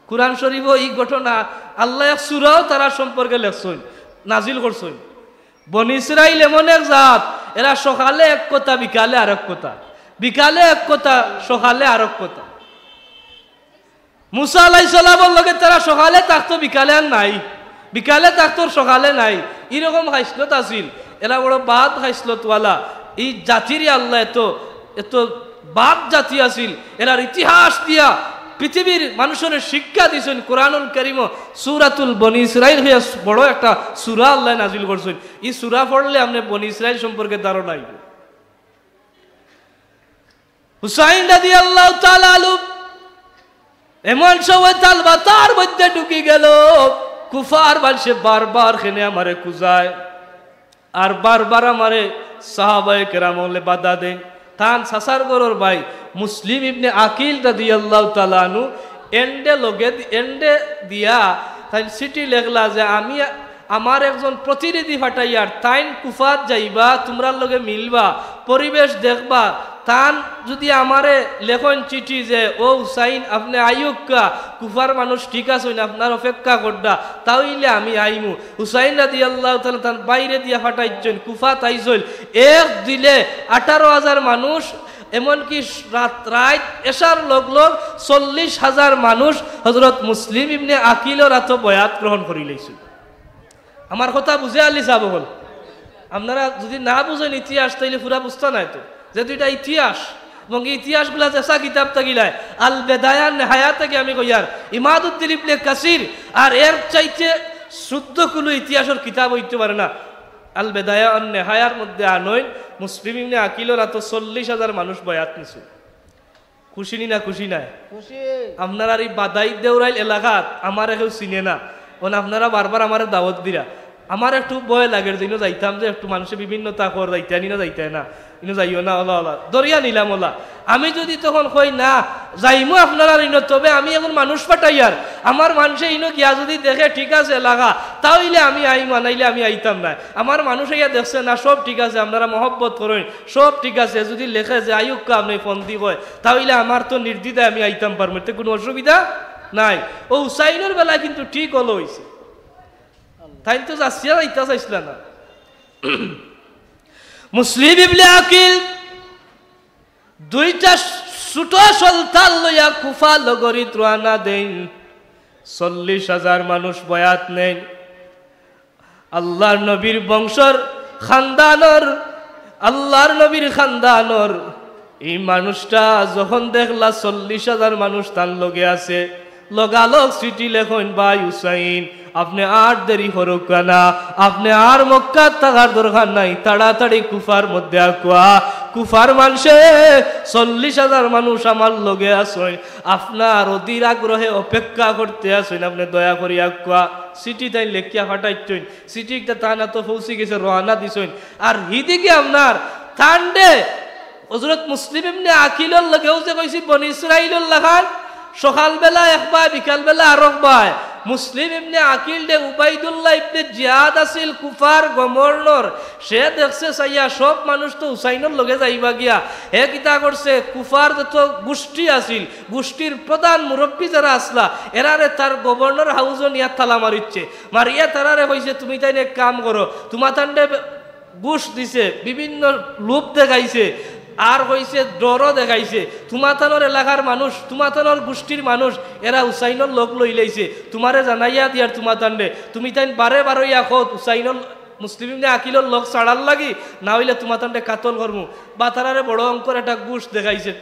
কুরআন শরীফো ই ঘটনা আল্লায় এক সূরাও তারার সম্পর্কে লেখছইন, নাজিল করছইন। বনি ইসরাইল এমন এক জাত, এরা সকালে এক কথা, বিকালে আরক কথা, বিকালে এক কথা, সকালে আরক কথা। মুসা আলাইহিস সালামর লগে তারা সকালে থাকতো, বিকালে আর নাই, বিকালে থাকতো, সকালে নাই। ইরকম খাইসলত আছিল। এরা বড় বাদ খাইসলতওয়ালা। ই জাতিরে আল্লায় এত, এত বাদ জাতি আছিল। এরার ইতিহাস দিয়া পৃথিবীর মানুষরে শিক্ষা দিছইন। কোরআনুল কারীমো সূরাতুল বনি ইসরাইল অইয়া বড় একটা সূরা আল্লায় নাজিল করছইন। ই সূরা পড়লে আপনে বনি ইসরাইল সম্পর্কে ধারণা অইবো। হুসাইন রাদিয়াল্লাহু তাআলা আনহু এমন সময় তালবাতার মধ্যে ঢুকি গেল, কুফার মানষে বারবার খেনে আমারে খুজায়, আর বারবার আমারে সাহাবায়ে কেরাম অকলে বাধা দেইন। তান চাচার ঘরর ভাই মুসলিম ইবনে আকিল রাদিয়াল্লাহু তাআলা আনহু এন্ডে লগে দি-, এন্ডে দিয়া তাইন চিঠি লেখলা যে, "আমি, আমার একজন প্রতিনিধি পাঠাইয়ার, তাইন কুফাত যাইবা, তুমরার লগে মিলবা, পরিবেশ দেখবা, তান যুদি আমারে লেখইন চিঠি যে, 'ও হুসাইন, আপনে আইউক্কা, কুফার মানুষ ঠিক আছইন, আপনার অপেক্ষা কররা, তা অইলে আমি আইমু।'" হুসাইন রাদিয়াল্লাহু তাআলা তান ভাইরে দিয়া পাঠাইছইন, কুফাত আইছইন। এক দিলে আঠারো হাজার মানুষ, এমনকি রাত, রাইত এশার লগ লগ চল্লিশ হাজার মানুষ হযরত মুসলিম ইবনে আকিলর আতো বয়াত গ্রহণ করিলাইছইন। আমার কথা বুঝে আলী সাব অকল? আপনারা যুদি না বুঝইন ইতিহাস, তাইলে পুরা বুঝতা নায় তো। যেহেতু ইটা ইতিহাস, এবং এই ইতিহাসগুলা যেছা কিতাব থাকি লাই, আল বেদায়া নেহায়া থাকি আমি কইয়ার, ইমাদুদ্দিন ইবনে কাসির, আর এর চাইতে শুদ্ধ কুনু ইতিহাসর কিতাব অইতো পারে না। আল বেদায়া ওয়ান নেহায়ার মধ্যে আনইন, মুসলিম ইবনে আকিলর আতো চল্লিশ হাজার মানুষ বয়াত নিছইন। খুশি নি না খুশি নায়? খুশি। আপনারার ই বাদাই দেউরাইল এলাকাত আমারে কেউ চিনে না, অখন আপনারা বারবার আমারে দাওয়াত দিরা। আমার একটু ভয় লাগের যে ইনো যাইতাম যে একটু মানষে বিভিন্ন তা কর যাইতা নি না যাইতা না, ইনো যাইও না, অলা অলা, দরিয়া নিলাম অলা। আমি যুদি তখন কই না যাইমু আপনারার ইনো, তবে আমি একজন মানুষ পাঠাইয়ার, আমার মানষে ইনো গিয়া যুদি দেখে ঠিক আছে এলাকা, তা অইলে আমি আইমু, নাইলে আমি আইতাম নায়। আমার মানুষ আইয়া দেখছে না, সব ঠিক আছে, আপনারা মহব্বত করইন, সব ঠিক আছে, যুদি লেখে যে আইউক্কা আপনে ফন্দি কয়, তা অইলে আমার তো নির্দ্বিধায় আমি আইতাম পারমু, এতে কুনু অসুবিধা নাই। অউ হুসাইনর বেলা কিন্তু ঠিক অলা অইছে, তাইন তো যাচিয়া যাইতা চাইছলা না। মুসলিম ইবনে আকিল দুইটা ছোট সন্তান লইয়া কুফা নগরীত রওয়ানা দেইন। চল্লিশ হাজার মানুষ বয়াত নেইন। আল্লার নবীর বংশর খানদানর, আল্লার নবীর খানদানর ই মানুষটা যখন দেখলা চল্লিশ হাজার মানুষ তান লগে আছে, লগালগ চিঠি লেখইন, "ভাই হুসাইন, আপনে আর দেরি করউক্কা না, আপনে আর মক্কাত থাকার দরকার নাই, তাড়াতাড়ি কুফার মধ্যে আউক্কা। কুফার মানষে চল্লিশ হাজার মানুষ আমার লগে আছইন, আপনার অধীর আগ্রহে অপেক্ষা করতে আছইন, আপনে দয়া করি আউক্কা।" চিঠি তাইন লেখিয়া পাঠাইছইন, চিঠি একটা তান আতো পৌঁছি গেছে, রওয়ানা দিছইন। আর হিদিকে আপনার তানরে হযরত মুসলিম ইবনে আকিলর লগেও যে কইছি বনি ইসরাইলর লাখান, সকালবেলা একবায়, বিকালবেলা আরকবায়। মুসলিম ইবনে আকিলরে উবাইদুল্লাহ ইবনে জিয়াদ আছিল কুফার গভর্নর, সে দেখছে চাইয়া সব মানুষ তো হুসাইনর লগে যাইবা গিয়া। হে কিতা করছে, কুফার যত গোষ্ঠী আছিল, গোষ্ঠীর প্রধান মুরব্বী যারা আছলা, এরারে তার গভর্নর হাউসো নিয়া তালা মারিছে। মারিয়া তারারে কইছে, "তুমি তাইন এক কাম করো, তুমাতানরে ঘুষ দিছে, বিভিন্ন লোভ দেখাইছে, আর কইছে ডরও দেখাইছে। তুমাতানর এলাকার মানুষ, তুমাতানর গোষ্ঠীর মানুষ, এরা হুসাইনর লগ লইলাইছে। তুমারে জানাইয়া দিয়ার তুমাতানরে, তুমি তাইন বারে বারইয়া কও হুসাইনর, মুসলিম ইবনে আকিলর লগ ছাড়ার লাগি, না অইলে তুমাতানরে কাতল করমু।" বা তারারে বড় অঙ্কর একটা ঘুষ দেখাইছে,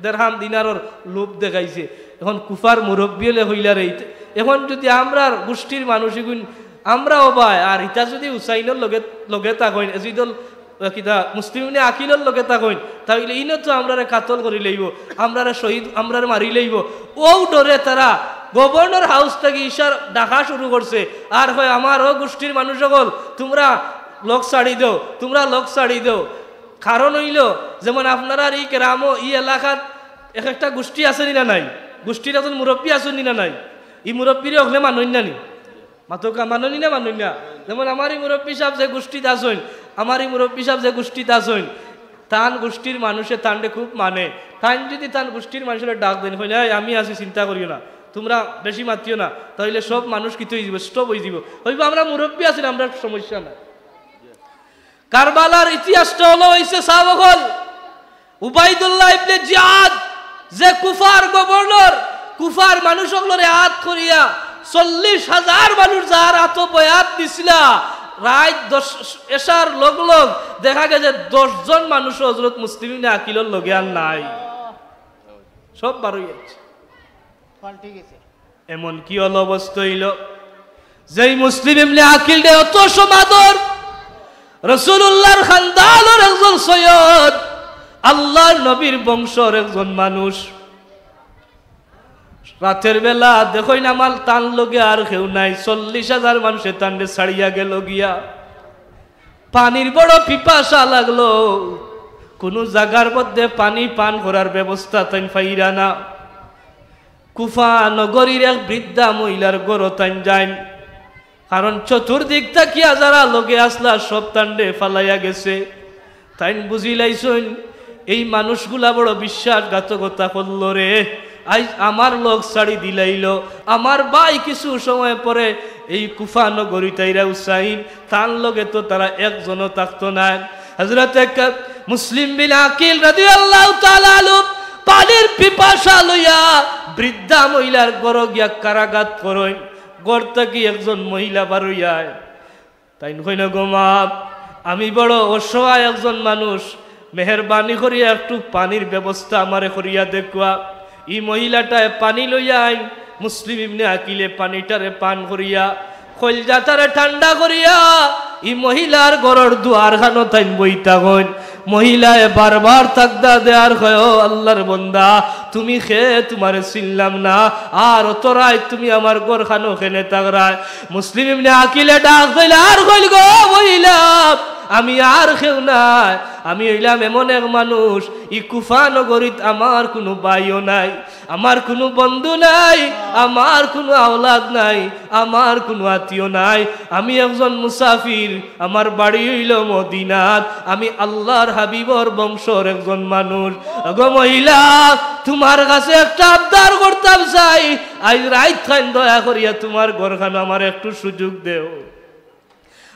দেরহাম দিনারর লোভ দেখাইছে। এখন কুফার মুরব্বী অকলে কইলা রে, ইতে-, এখন যুদি আমরার গোষ্ঠীর মানুষ ইগুইন, আমরাও বায়, আর ইতা যুদি হুসাইনর লগে, লগে থাকইন, এজিদর, আহ, কিতা, মুসলিম ইবনে আকিলর লগে থাকইন, তা অইলে ইনো তো আমরারে কাতল করিলাইবো, আমরারে শহীদ, আমরারে মারিলাইবো। অউ ডরে তারা গভর্নর হাউস থাকি ইশার ডাকা শুরু করছে, আর কয়, "আমার অউ গোষ্ঠীর মানুষ অকল, তুমরা লগ ছাড়ি দেও, তুমরা লগ ছাড়ি দেও।" কারণ অইলো, যেমন আপনারার ই গ্রামো, ই এলাকাত এক একটা গোষ্ঠী আছে নি না নাই? গোষ্ঠীর একজন মুরব্বী আছইন নি না নাই? ই মুরব্বীরে অকলে মানইন না নি? মাতউক্কা, মানইন নি না মানইন না? যেমন আমার ই মুরব্বী সাব যে গোষ্ঠীত আছইন, আমার ই মুরব্বী সাব যে গোষ্ঠীত আছইন, তান গোষ্ঠীর মানুষে তানরে খুব মানে। তাইন যুদি তান গোষ্ঠীর মানুষরে ডাক দেইন, কইন, "এই, আমি আছি, চিন্তা করিও না, তুমরা বেশি মাতিও না", তা অইলে সব মানুষ কিতা অইযিবো? স্টপ অইযিবো। কইবো, "আমরা মুরব্বী আছি না, আমরার সমস্যা নাই।" কারবালার ইতিহাসটা অলা অইছে, সাব অকল, উবাইদুল্লাহ ইবনে জিয়াদ, যে কুফার গভর্নর, কুফার মানুষ অকলরে আত করিয়া চল্লিশ হাজার মানুষ যার আতো বয়াত দিছিলা, রাইত দশ, এশার লগ লগ দেখা গেছে দশ জন মানুষ হজরত মুসলিম ইবনে আকিলর লগে আর নাই, সব বারই আছে। পাল্টি গেছে। এমন কি অল অবস্থা অইল, যেই মুসলিম ইবনে আকিলরে অত সমাদর, রাসূলুল্লাহর খানদানর একজন সৈয়দ, আল্লাহর নবীর বংশর একজন মানুষ, রাতের বেলা দেখইন আমার তান লগে আর কেউ নাই, চল্লিশ হাজার মানুষে তানরে ছাড়িয়া গেল গিয়া। পানির বড় পিপাসা লাগলো, কুনু জাগার মধ্যে পানি পান করার ব্যবস্থা তাইন পাইরা না। কুফা নগরীর এক বৃদ্ধা মহিলার ঘরো তাইন যাইন, কারণ চতুর্দিক থাকিয়া যারা লগে আসলা সব তানরে ফালাইয়া গেছে। তাইন বুঝিলাইছইন, এই মানুষগুলা বড় বিশ্বাসঘাতকতা করলো রে, আইজ আমার লগ ছাড়ি দিলাইলো। আমার ভাই কিছু সময় পরে এই কুফা নগরীত আইরা উসাইন, তান লগে তো তারা একজনও থাকতো নায়। হযরত এক মুসলিম বিন আকিল রাদিয়াল্লাহু তাআলা আনহু পানির পিপাসা লইয়া বৃদ্ধা মহিলার ঘরো গিয়া কারাঘাত করইন। ঘর থাকি একজন মহিলা বারইয়া তাইন কইন, "গো মা, আমি বড় অসহায় একজন মানুষ, মেহেরবানি করিয়া একটু পানির ব্যবস্থা আমারে করিয়া দেখুয়া।" ই মহিলাটায় পানি লইয়া আইন, মুসলিম ইবনে আকিলে পানিটারে পান করিয়া, কইলজাটারে ঠান্ডা করিয়া, ই মহিলার ঘরর দুয়ারখানো তাইন বইতা কইন। মহিলায় বারবার তাকদা দেয়ার কয়, "ও আল্লাহর বন্দা, তুমি খে? তুমারে চিনলাম না, আর অত রাইত তুমি আমার ঘরখানো কেনে থাকরায়?" মুসলিম ইবনে আকিলে ডাক দিল আর কইল, "গো মহিলা, আমি আর কেউ নায়, আমি অইলাম এমন এক মানুষ, ই কুফা নগরীত আমার কুনু ভাইও নাই, আমার কুনু বন্ধু নাই, আমার কুনু আওলাদ নাই, আমার কুনু আত্মীয় নাই, আমি একজন মুসাফির, আমার বাড়ি অইল মদিনাত, আমি আল্লাহর হাবিবর বংশর একজন মানুষ। ওগো মহিলা, তুমার কাছে একটা আবদার করতাম চাই, আইজ রাইতখান দয়া করিয়া তুমার ঘরখানো আমার একটু সুযোগ দেও,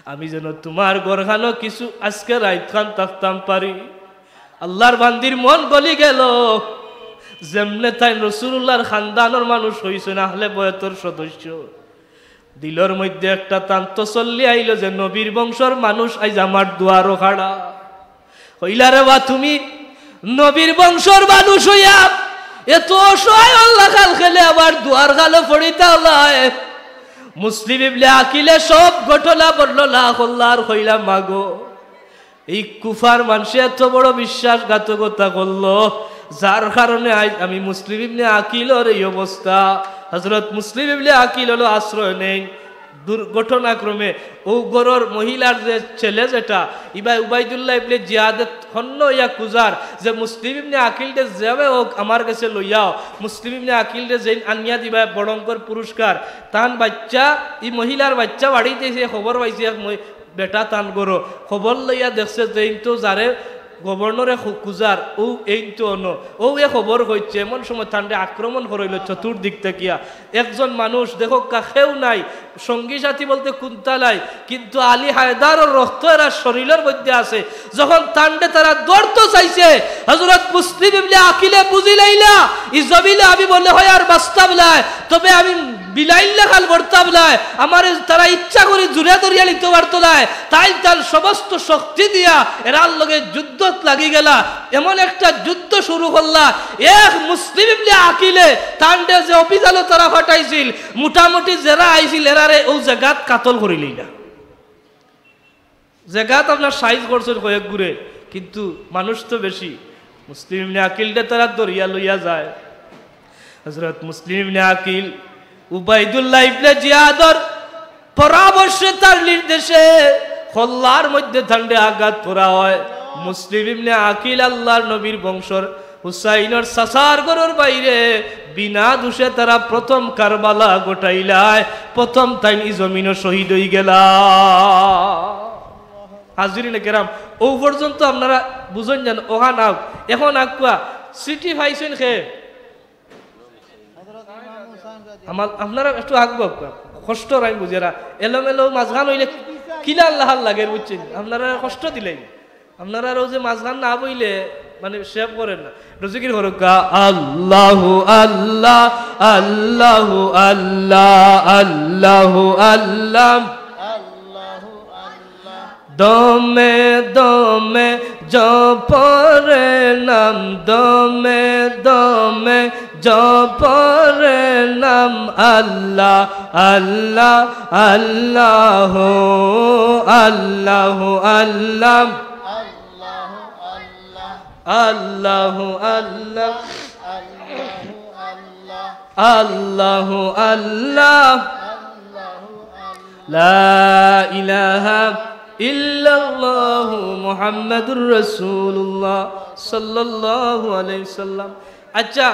আমি যেন তুমার ঘরখানো কিছু আজকে রাইতখান থাকতাম পারি।" আল্লাহর বান্দির মন গলি গেল, যেমনে তাইন রাসূলুল্লাহর খানদানর মানুষ অইছইন, আহলে বয়তর সদস্য, দিলর মধ্যে একটা তান তসল্লি আইল যে নবীর বংশর মানুষ আইজ আমার দুয়ারো খাড়া। কইলা, "রে বা, তুমি নবীর বংশর মানুষ অইয়া এত অসহায় অইলা, কাল কেনে আমার দুয়ারখানো পড়িতা অলায়?" মুসলিম ইবনে আকিলে সব ঘটনা বর্ণনা করলা আর কইলা, "মাগো, এই কুফার মানষে এত বড় বিশ্বাসঘাতকতা করলো, যার কারণে আইজ আমি মুসলিম ইবনে আকিলর এই অবস্থা।" হযরত মুসলিম ইবনে আকিল অইলো আশ্রয় নেইন। দুর্ঘটনাক্রমে অউ ঘরর মহিলার যে ছেলে যেটা, ইবায় উবাইদুল্লাহ ইবনে জিয়াদে হন্য অইয়া খুজার যে মুসলিম ইবনে আকিলরে যেভাবে অউক আমার গেছে লইয়াও। মুসলিম ইবনে আকিলরে যেইন আনিয়া দিবায় ভয়ংকর পুরস্কার। তান বাইচ্চা, ই মহিলার বাইচ্চা বাড়িত আইছে, খবর পাইছে এক মহি-, বেটা তান ঘরো। খবর লইয়া দেখছে যে এইন তো যারে গভর্নরে খু-, খুজার, অউ এইন তো অনো। অউ এ খবর কইছে, এমন সময় তানরে আক্রমণ করইলো চতুর্দিক থাকিয়া। একজন মানুষ দেখউক্কা, কেউ নাই, সঙ্গী সাথী বলতে কুন্তা নাই, কিন্তু আলী হায়দারর রক্ত এরার শরীলর মধ্যে আছে। যখন তানরে তারা ধরতো চাইছে, হযরত মুসলিম ইবনে আকিলে বুঝিলাইলা, ই জমিনো আমি মনে হয় আর বাঁচতাম নায়, তবে আমি বিলাইর লাখান মরতাম নায়, আমারে তারা ইচ্ছা করি জুরে ধরিয়া নিতো পারতো নায়। তাইন তান সমস্ত শক্তি দিয়া এরার লগে যুদ্ধত লাগি গেলা। এমন একটা যুদ্ধ শুরু করলা, এক মুসলিম ইবনে আকিলে তানরে যে অভিযানো তারা পাঠাইছিল, মোটামুটি যেরা আইছিল এরারে অউ জাগাত কাতল করিলাইলা। জাগাত আপনার সাইজ করছইন কয়েকগুরে, কিন্তু মানুষ তো বেশি। মুসলিম ইবনে আকিলরে তারা ধরিয়া লইয়া যায়। হযরত মুসলিম ইবনে আকিল উবাইদুল্লাহ ইবনে জিয়াদর পরামর্শে, তার নির্দেশে কল্লার মধ্যে তানরে আঘাত করা হয়। মুসলিম ইবনে আকিল আল্লাহর নবীর বংশর হুসাইনর চাচার ঘরর বাইরে বিনা দোষে তারা প্রথম কারবালা ঘটাইলায়, প্রথম তাইন ই জমিনো শহীদ অইগেলা। হাজিরিনে কেরাম, অউ পর্যন্ত আপনারা বুঝইন যান, অখান আউক। এখন আগুয়া চিঠি পাইছইন খে? আমার, আপনারা একটু আগুয়া, আগুয়া। কষ্ট রাইন বুঝেরা। এলোমেলো মাঝখান অইলে কিলা আল্লাহ লাগে, বুঝছইন? আপনারা কষ্ট দিলাইন। আপনারা অউ যে মাঝখান না বইলে, মানে, সেভ করেন না। একটু জিকির করউক্কা, আল্লাহু আল্লাহ, আল্লাহু আল্লাহ, আল্লাহু আল্লাহ। দমে দমে জপরে নাম, দমে দমে জপরে নাম। আল্লাহ, আল্লাহ, আল্লাহ, আল্লাহু আল্লাহ। আল্লাহু আল্লাহ। আল্লাহু আল্লাহ। লা ইলাহা ইল্লাল্লাহু মুহাম্মাদুর রাসূলুল্লাহ সাল্লাল্লাহু আলাইহি সাল্লাম। আচ্ছা,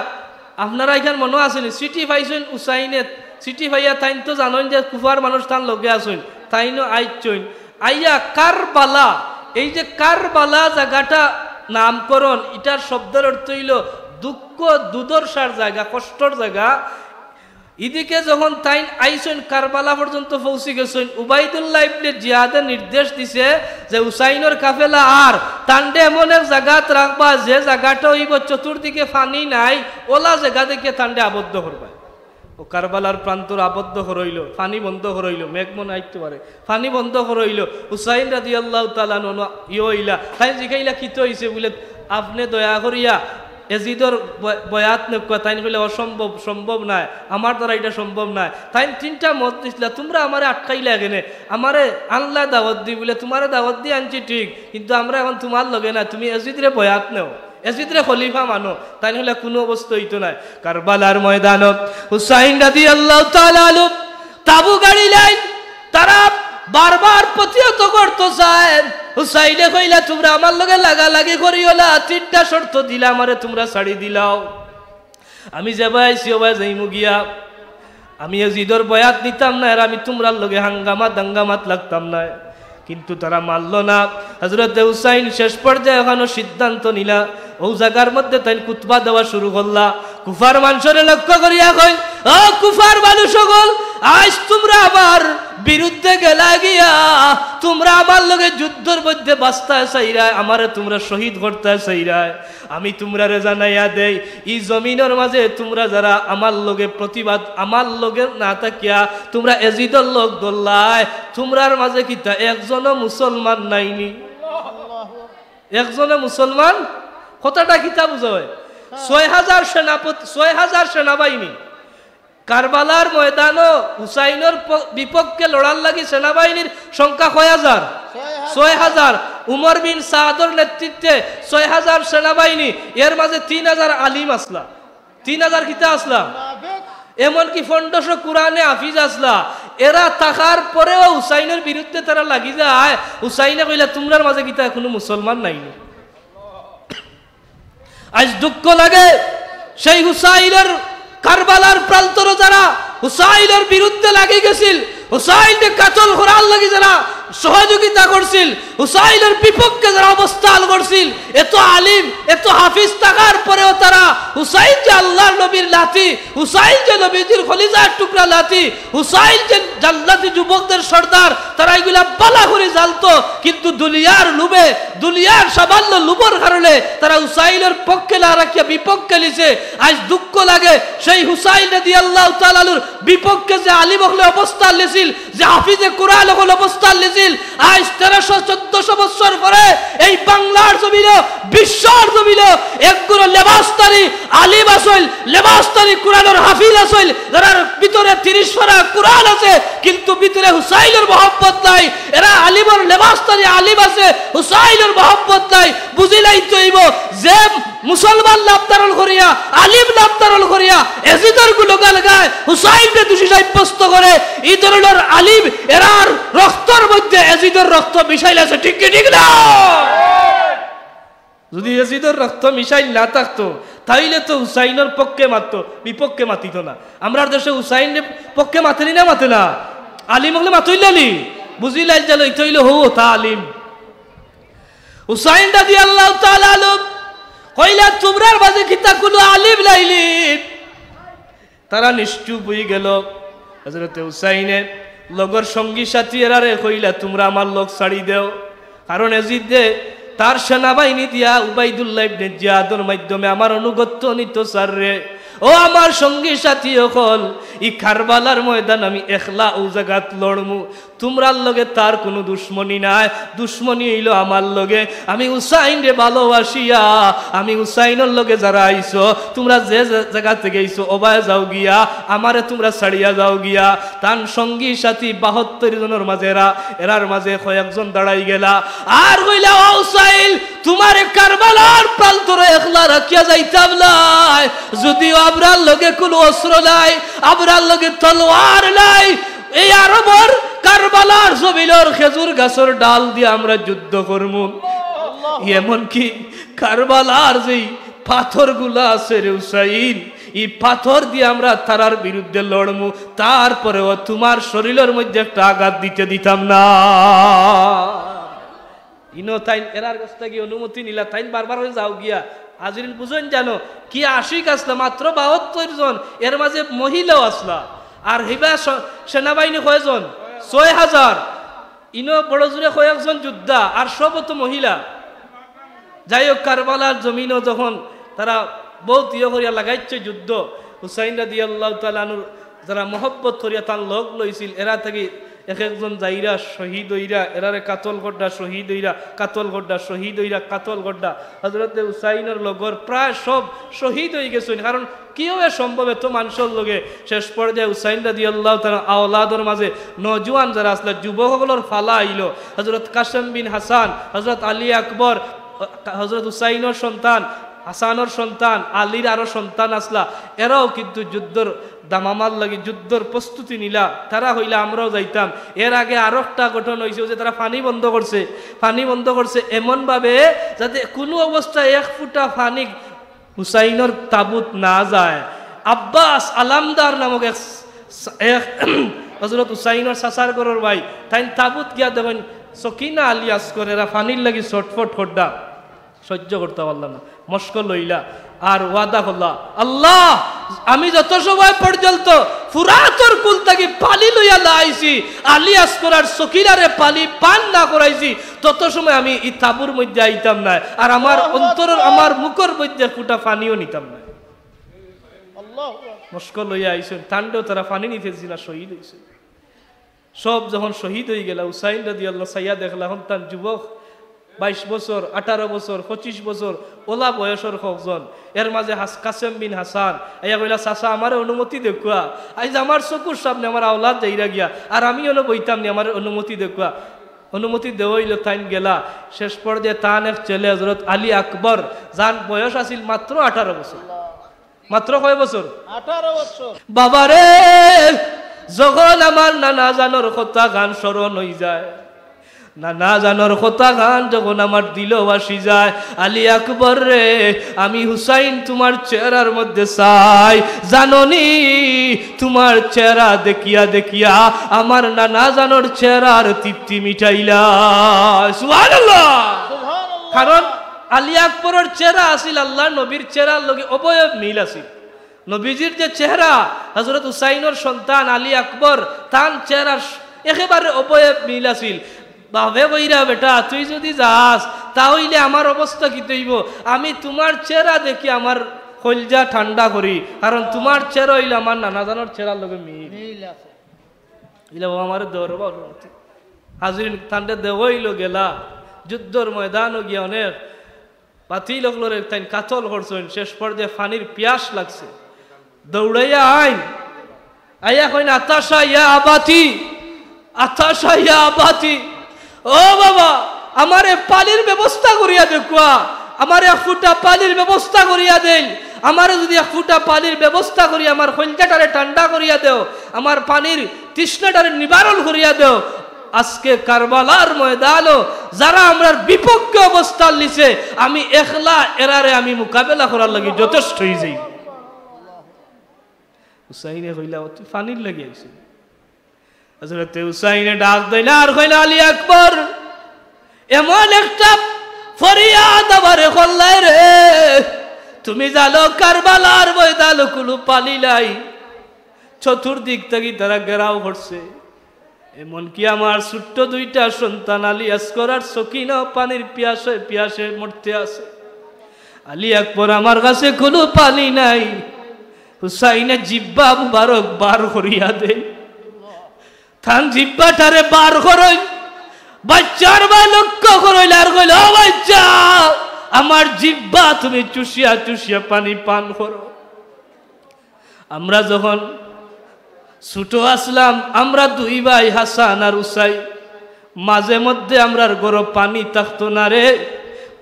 আপনারা ইখান মনো আছে নি? চিঠি পাইছইন হুসাইনে, চিঠি পাইয়া তাইন তো জানইন যে কুফার মানুষ তান লগে আছইন, তাইনও আইছইন। আইয়া কারবালা, এই যে কারবালা জাগাটা নামকরণ, ইটার শব্দর অর্থ অইলো দুঃখ, দুর্দশার জাগা, কষ্টর জাগা। ইদিকে যখন তাইন আইছইন, কারবালা পর্যন্ত পৌঁছি গেছইন, উবাইদুল্লাহ ইবনে জিয়াদে নির্দেশ দিছে যে হুসাইনর কাফেলা আর তানরে এমন এক জাগাত রাখবা যে জাগাটা অইবো চতুর্দিকে পানি নাই, অলা জাগা দেখিয়া তানরে আবদ্ধ করবা। ও কারবালার প্রান্তর আবদ্ধ করইলো, পানি বন্ধ করইলো, মেঘ মনে আইতে পারে, পানি বন্ধ করইলো। হুসাইন রাদিয়াল্লাহু তাআলা আনহু ইয়ে অইলা, তাইন জিকাইলা, "কিতা অইছে?" বুলে, "আপনে দয়া করিয়া এজিদর ব-, বয়াত নেউক্কা।" তাইন কইলা, "অসম্ভব, সম্ভব নায়, আমার দ্বারা ইটা সম্ভব নায়।" তাইন তিনটা মত দিছলা, "তুমরা আমারে আটকাইলা কেনে? আমারে আনলা দাওয়াত দি, বুলে, তুমারে দাওয়াত দি আনছি ঠিক, কিন্তু আমরা এখন তুমার লগে না, তুমি এজিদরে বয়াত নেও।" এজিদরে খলিফা মানো, তাইন কইলা কুনু অবস্থা অইতো নায়। কারবালার ময়দানো হুসাইন রাদিয়াল্লাহু তাআলা আনহু তাবু গাড়িলাইন, তারা বারবার প্রতিহত করতো চায়। হুসাইনে কইলা, "তুমরা আমার লগে লাগালাগি করিও না, তিনটা শর্ত দিলা আমারে, তুমরা ছাড়ি দিলাও। আমি যেবায় আইছি অবায় যাইমু গিয়া।" আমি এজিদর বয়াত নিতাম নায়, আর আমি তুমরার লগে হাঙ্গামা দাঙ্গামাত লাগতাম নায়। কিন্তু তারা মানলো না। হযরতে হুসাইন শেষ পর্যায়ে অখানো সিদ্ধান্ত নিলা, অউ জাগার মধ্যে তাইন খুতবা দেওয়া শুরু করলা। কুফার মানষরে লক্ষ্য করিয়া কইন, "ও কুফার মানুষ অকল, আইজ তুমরা আমার বিরুদ্ধে গেলা গিয়া, তুমরা আমার লগে যুদ্ধর মধ্যে বাঁচতায় চাইরায়, আমারে তুমরা শহীদ করতায় চাইরায়। আমি তুমরারে জানাইয়া দেই, ই জমিনর মাঝে তুমরা যারা আমার লগে প্রতিবাদ, আমার লগে না থাকিয়া তুমরা এজিদর লগ ধরলায়, তুমরার মাঝে কিতা একজনও মুসলমান নাইনি? একজনও মুসলমান?" কথাটা কিতা বুঝা অয়? ছয় হাজার সেনাপতি, ছয় হাজার সেনাবাহিনী, কারবালার ময়দানো হুসাইনর প-, বিপক্ষে লড়ার লাগি সেনাবাহিনীর সংখ্যা কয় হাজার? ছয় হাজার। উমর বিন সাদর নেতৃত্বে ছয় হাজার সেনাবাহিনী, এর মাঝে তিন হাজার আলিম আছলা। তিন হাজার কিতা আছলা? এমনকি পনেরোশো কোরআনে হাফিজ আছলা। এরা থাকার পরেও হুসাইনর বিরুদ্ধে তারা লাগি যায়। হুসাইনে কইলা, "তুমরার মাঝে কিতা কুনু মুসলমান নাইনি?" আইজ দুঃখ লাগে, সেই হুসাইনর কারবালার প্রান্তরো যারা হুসাইনর বিরুদ্ধে লাগি গেছিল, হুসাইনরে কাতল করার লাগি যারা সহযোগিতা করছিল, হুসাইনর বিপক্ষে যারা অবস্থান করছিল, এত আলিম, এত হাফিজ থাকার পরেও তারা হুসাইন যে আল্লাহর নবীর নাতি, হুসাইন যে নবীজির খলিজার টুকরা নাতি, হুসাইন যে জান্নাতি যুবকদের সর্দার, তারা ইগুলা বালা করি জানতো, কিন্তু দুনিয়ার লোভে, দুনিয়ার সামান্য লোভর কারণে তারা হুসাইনর পক্ষে না রাখিয়া বিপক্ষে নিছে। আইজ দুঃখ লাগে, সেই হুসাইন রাদিয়াল্লাহু তাআলা আনহুর বিপক্ষে যে আলিম অকলে অবস্থান নিছিল, যে হাফিজে কোরআন অকল অবস্থান নিছিল, আইজ তেরোশো চোদ্দশো বছর পরে এই বাংলার জমিনো, বিশ্বর জমিনো একগুলো লেবাসধারী আলিম আছইল, লেবাসধারী কোরআনর হাফিজ আছইল, যারার ভিতরে তিরিশ পারা কোরআন আছে, কিন্তু ভিতরে হুসাইনর মহব্বত নাই। এরা আলিমর লেবাসধারী আলিম আছে, হুসাইনর মহব্বত নাই। বুঝিলাইতে অইবো, যে মুসলমান নাম ধারণ করিয়া, আলিম নাম ধারণ করিয়া, এজিদর গুণগান গায়, হুসাইনরে দোষী সাব্যস্ত করে, ই ধরনর আলিম এরার রক্তর মধ্যে এজিদর রক্ত মিশাইল আছে, ঠিক কি ঠিক না? যদি এজিদর রক্ত মিশাইল না থাকতো, তাইলে তো হুসাইনর পক্ষে মাততো, বিপক্ষে মাতিতো না। আমরার দেশে হুসাইনর পক্ষে মাতেনি না মাতে না? আলিম অকলে মাতইলা নি? বুঝিলাইল যে লইতে অইলে হউ তা আলিম। হুসাইন রাদিয়াল্লাহু তাআলা আনহু কইলা, "তুমরার মাঝে কিতা কুনু আলিম নাইনি?" তারা নিশ্চুপ অইগেল। হযরতে হুসাইনে লগর সঙ্গী সাথী এরারে কইলা, "তুমরা আমার লগ ছাড়ি দেও।" কারণ এজিদে তার সেনাবাহিনী দিয়া উবাইদুল্লাহ ইবনে জিয়াদর মাধ্যমে আমার অনুগত্য নিত চাররে। ও আমার সঙ্গী সাথী অকল, ই কারবালার ময়দান আমি একলা অউ জাগাত লড়মু। তুমরার লগে তার কুনু দুশমনি নাই, দুশমনি অইলো আমার লগে। আমি হুসাইনরে ভালোবাসিয়া, আমি হুসাইনর লগে যারা আইছো, তুমরা যে যে জাগা থাকি আইছো, অবায় যাও গিয়া, আমারে তুমরা ছাড়িয়া যাও গিয়া। তান সঙ্গী সাথী বাহাত্তর জনর মাঝে এরা, এরার মাঝে কয়েকজন দাঁড়াই গেলা। আর কইলা, "ও হুসাইন, তুমারে কারবালার প্রান্তরে একলা রাখিয়া যাইতাম নায়, যদিও আমরার লগে কুনু অস্ত্র নাই, আমরার লগে তলোয়ার নাই।" এই আরবর কারবালার জমিনর খেজুর গাছর ডাল দিয়া আমরা যুদ্ধ করমু। এমনকি কারবালার যেই পাথরগুলা আছে রে হুসাইন, ই পাথর দিয়া আমরা তারার বিরুদ্ধে লড়মু, তারপরেও তুমার শরীলর মধ্যে একটা আঘাত দিতে দিতাম না। ইনো তাইন এরার গেছ থাকি অনুমতি নিলা, তাইন বারবার কইন, "যাও গিয়া।" হাজিরিন বুঝইন জানো, কি আশিক আছলা, মাত্র বাহাত্তর জন, এর মাঝে মহিলাও আছলা। আর হিবা স-, সেনাবাহিনী কয়জন? ছয় হাজার। ইনো বড় জোরে কয়েকজন যোদ্ধা, আর সবও তো মহিলা। যাই হোক, কারবালার জমিনো যখন তারা বউত ইয়ে করিয়া লাগাইছে যুদ্ধ, হুসাইন রাদিয়াল্লাহু তাআলা আনহুর যারা মহব্বত করিয়া তান লগ লইছিল, এরা থাকি এক একজন যাইরা শহীদ অইরা, এরারে কাতল কররা শহীদ অইরা, কাতল কররা শহীদ অইরা, কাতল কররা। হযরতে হুসাইনর লগর প্রায় সব শহীদ অই গেছইন, কারণ কিভাবে সম্ভব এত মানষর লগে? শেষ পর্যায়ে হুসাইন রাদিয়াল্লাহু তাআলা আওলাদর মাঝে নওজোয়ান যারা আছলা, যুবক অকলর ফালা আইলো। হযরত কাসেম বিন হাসান, হযরত আলী আকবর, হযরত হুসাইনর সন্তান, হাসানর সন্তান, আলীর আরো সন্তান আছলা, এরাও কিন্তু যুদ্ধর দামামার লাগি, যুদ্ধর প্রস্তুতি নিলা। তারা কইলা, "আমরাও যাইতাম।" এর আগে আরো একটা ঘটনা অইছে, অউ যে তারা পানি বন্ধ করছে, পানি বন্ধ করছে এমনভাবে যাতে কুনু অবস্থায় এক ফুটা পানি হুসাইনর তাবুত না যায়। আব্বাস আলামদার নামক এক, এক হযরত হুসাইনর চাচার ঘরর ভাই, তাইন তাবুত গিয়া দেখইন সকিনা আলী আসকর এরা পানির লাগি ছটফট কররা, সহ্য করতা পারলা না, মশক লইলা আর ওয়াদা করলা, "আল্লাহ, আমি যত সময় পর্যন্ত ফুরাতর কুল থাকি পানি লইয়া না আইছি, আলী আসকর আর সকিনারে পানি পান না করাইছি, তত সময় আমি ই তাবুর মধ্যে আইতাম নায়, আর আমার অন্তরর, আমার মুখর মধ্যে ফুটা পানিও নিতাম নায়।" মশক লইয়া আইছইন, তানরেও তারা পানি নিতে দিছে না, শহীদ অইছে। সব যখন শহীদ অই গেলা, হুসাইন রাদিয়াল্লাহু চাইয়া দেখলা, অখন তান যুবক, বাইশ বছর, আঠারো বছর, পঁচিশ বছর, অলা বয়সর কয়জন। এর মাঝে হাস-, কাসেম বিন হাসান আইয়া কইলা, "চাচা, আমারে অনুমতি দেউক্কা, আইজ আমার চকুর সামনে আমার আওলাদ যাইরা গিয়া, আর আমি অনো বইতাম নি, আমারে অনুমতি দেউক্কা।" অনুমতি দেওয়া অইলো, তাইন গেলা। শেষ পর্যায়ে তান এক ছেলে হযরত আলী আকবর, যান বয়স আছিল মাত্র আঠারো বছর। মাত্র কয় বছর? আঠারো বছর। বাবারে, যখন আমার নানা জানর কথাখান স্মরণ অই যায়, নানা জানর কথাখান যখন আমার দিলো বাসি যায়, আলী আকবর রে, আমি হুসাইন তুমার চেহারার মধ্যে চাই, জানো নি, তুমার চেহারা দেখিয়া দেখিয়া আমার নানা জানর চেহারার তৃপ্তি মিটাইলা। সুবহানাল্লাহ। কারণ আলী আকবরর চেহারা আছিল আল্লাহর নবীর চেহারার লগে অবয়ব মিল আছিল। নবীজির যে চেহারা, হযরত হুসাইনর সন্তান আলী আকবর, তান চেহারার একেবারে অবয়ব মিল আছিল। বাফে কইরা, "বেটা, তুই যুদি যাস, তা অইলে আমার অবস্থা কিতা অইবো? আমি তুমার চেহারা দেখি আমার কইলজা ঠান্ডা করি, কারণ তুমার চেহারা অইলো আমার নানা জানর চেহারার লগে মিল।" মিল আছে। ইলা বাবা, আমারে দেও রে বাবা। হাজিরিন, তানরে দেওয়া অইলো, গেলা, যুদ্ধর ময়দানো গিয়া অনেক বাতিল অকলরে তাইন কাতল করছইন, শেষ পর্যায়ে পানির পিয়াস লাগছে, দৌড়াইয়া আইন, আইয়া কইন, "আতাশা ইয়া আবাতি, আতাশা ইয়া আবাতি, ও বাবা, আমারে পানির ব্যবস্থা করিয়া দেউক্কা, আমারে এক ফুটা পানির ব্যবস্থা করিয়া দেইন, আমারে যুদি এক ফুটা পানির ব্যবস্থা করি আমার কইলজাটারে ঠান্ডা করিয়া দেও, আমার পানির তৃষ্ণাটারে নিবারণ করিয়া দেও।" আজকে কারবালার ময়দানো যারা আমরার বিপক্ষে অবস্থান নিছে, আমি একলা এরারে আমি মোকাবেলা করার লাগি যথেষ্ট অই যাই। হুসাইনে কইলা, "ও তুই পানির লাগি আইছস?" হযরতে হুসাইনে ডাক দিলা আর কইলা, "আলী আকবর, এমন একটা ফরিয়াদ আমারে করলায় রে, তুমি জানো কারবালার ময়দানো কুনু পানি নাই, চতুর্দিক থাকি তারা ঘেরাও করছে।" এমনকি আমার ছোট্ট দুইটা সন্তান আলী আসগর আর সকিনাও পানির পিয়াসে পিয়াসে মরতে আছে। আলী আকবর, আমার কাছে কোনো পানি নাই। হুসাইনে জিব্বা মুবারক বার করিয়া দেয়। তান জিব্বাটারে বার করইন। বাচ্চার বায় লক্ষ্য করইল আর কইল, "ও বাচ্চা, আমার জিব্বা তুমি চুষিয়া চুষিয়া পানি পান করো।" আমরা যখন ছোট আছলাম, আমরা দুই ভাই হাসান আর হুসাইন, মাঝে মধ্যে আমরার ঘরো পানি থাকতো না রে,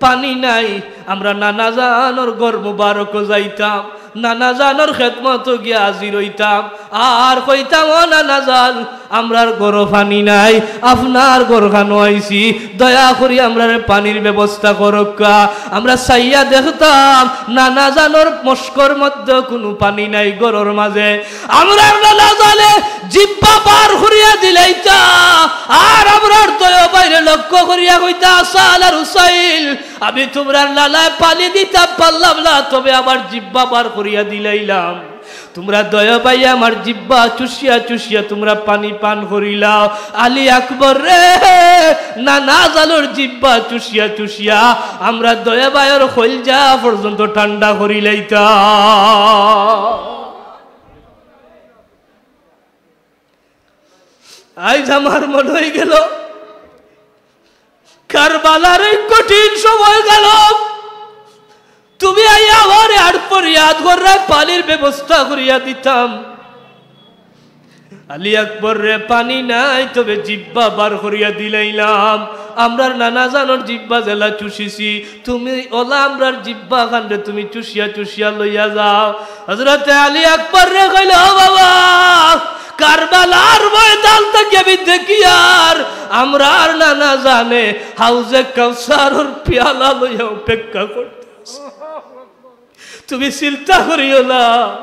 পানি নাই, আমরা নানা জানর ঘর মুবারকো যাইতাম, নানা জানর খেদমতো গিয়া হাজির অইতাম, আর কইতাম, "ও নানা জান, আমরার ঘরো পানি নাই, আপনার ঘরখানো আইছি, দয়া করি আমরারে পানির ব্যবস্থা করউক্কা।" আমরা চাইয়া দেখতাম, নানা জানর মশকর মধ্যে কুনু পানি নাই ঘরর মাঝে। আমরার নানা জানে জিব্বা বার করিয়া দিলাইতা, আর আমরার দুইও ভাইরে লক্ষ্য করিয়া কইতা, "হাসান আর হুসাইন, আমি তুমরার নানায় পানি দিতাম পারলাম না, তবে আমার জিব্বা বার করিয়া দিলাইলাম। তুমরা দুইও ভাইয়ে আমার জিব্বা চুষিয়া চুষিয়া তুমরা পানি পান করিলাও।" আলী আকবর রে, নানা জানর জিব্বা চুষিয়া চুষিয়া আমরা দুইও ভাইর কইলজা পর্যন্ত ঠান্ডা করিলাইতা। আইজ আমার মনে অইগেলো, কারবালার এই কঠিন সময় গেল, তুমি আইয়া আমারে আর ফরিয়াদ কররায় পানির ব্যবস্থা করিয়া দিতাম। আলী আকবর রে, পানি নাই, তবে জিব্বা বার করিয়া দিলাইলাম। আমরার নানা জানর জিব্বা যেলা চুষিছি, তুমি অলা আমরার জিব্বা খানরে তুমি চুষিয়া চুষিয়া লইয়া যাও। হযরতে আলী আকবর রে কইল, "ও বাবা, কারবালার ময়দান থাকি আমি দেখিয়ার আমরার নানা জানে হাউজে কাউসারর পিয়ালা লইয়া অপেক্ষা করতে আছে। তুমি চিন্তা করিও না।"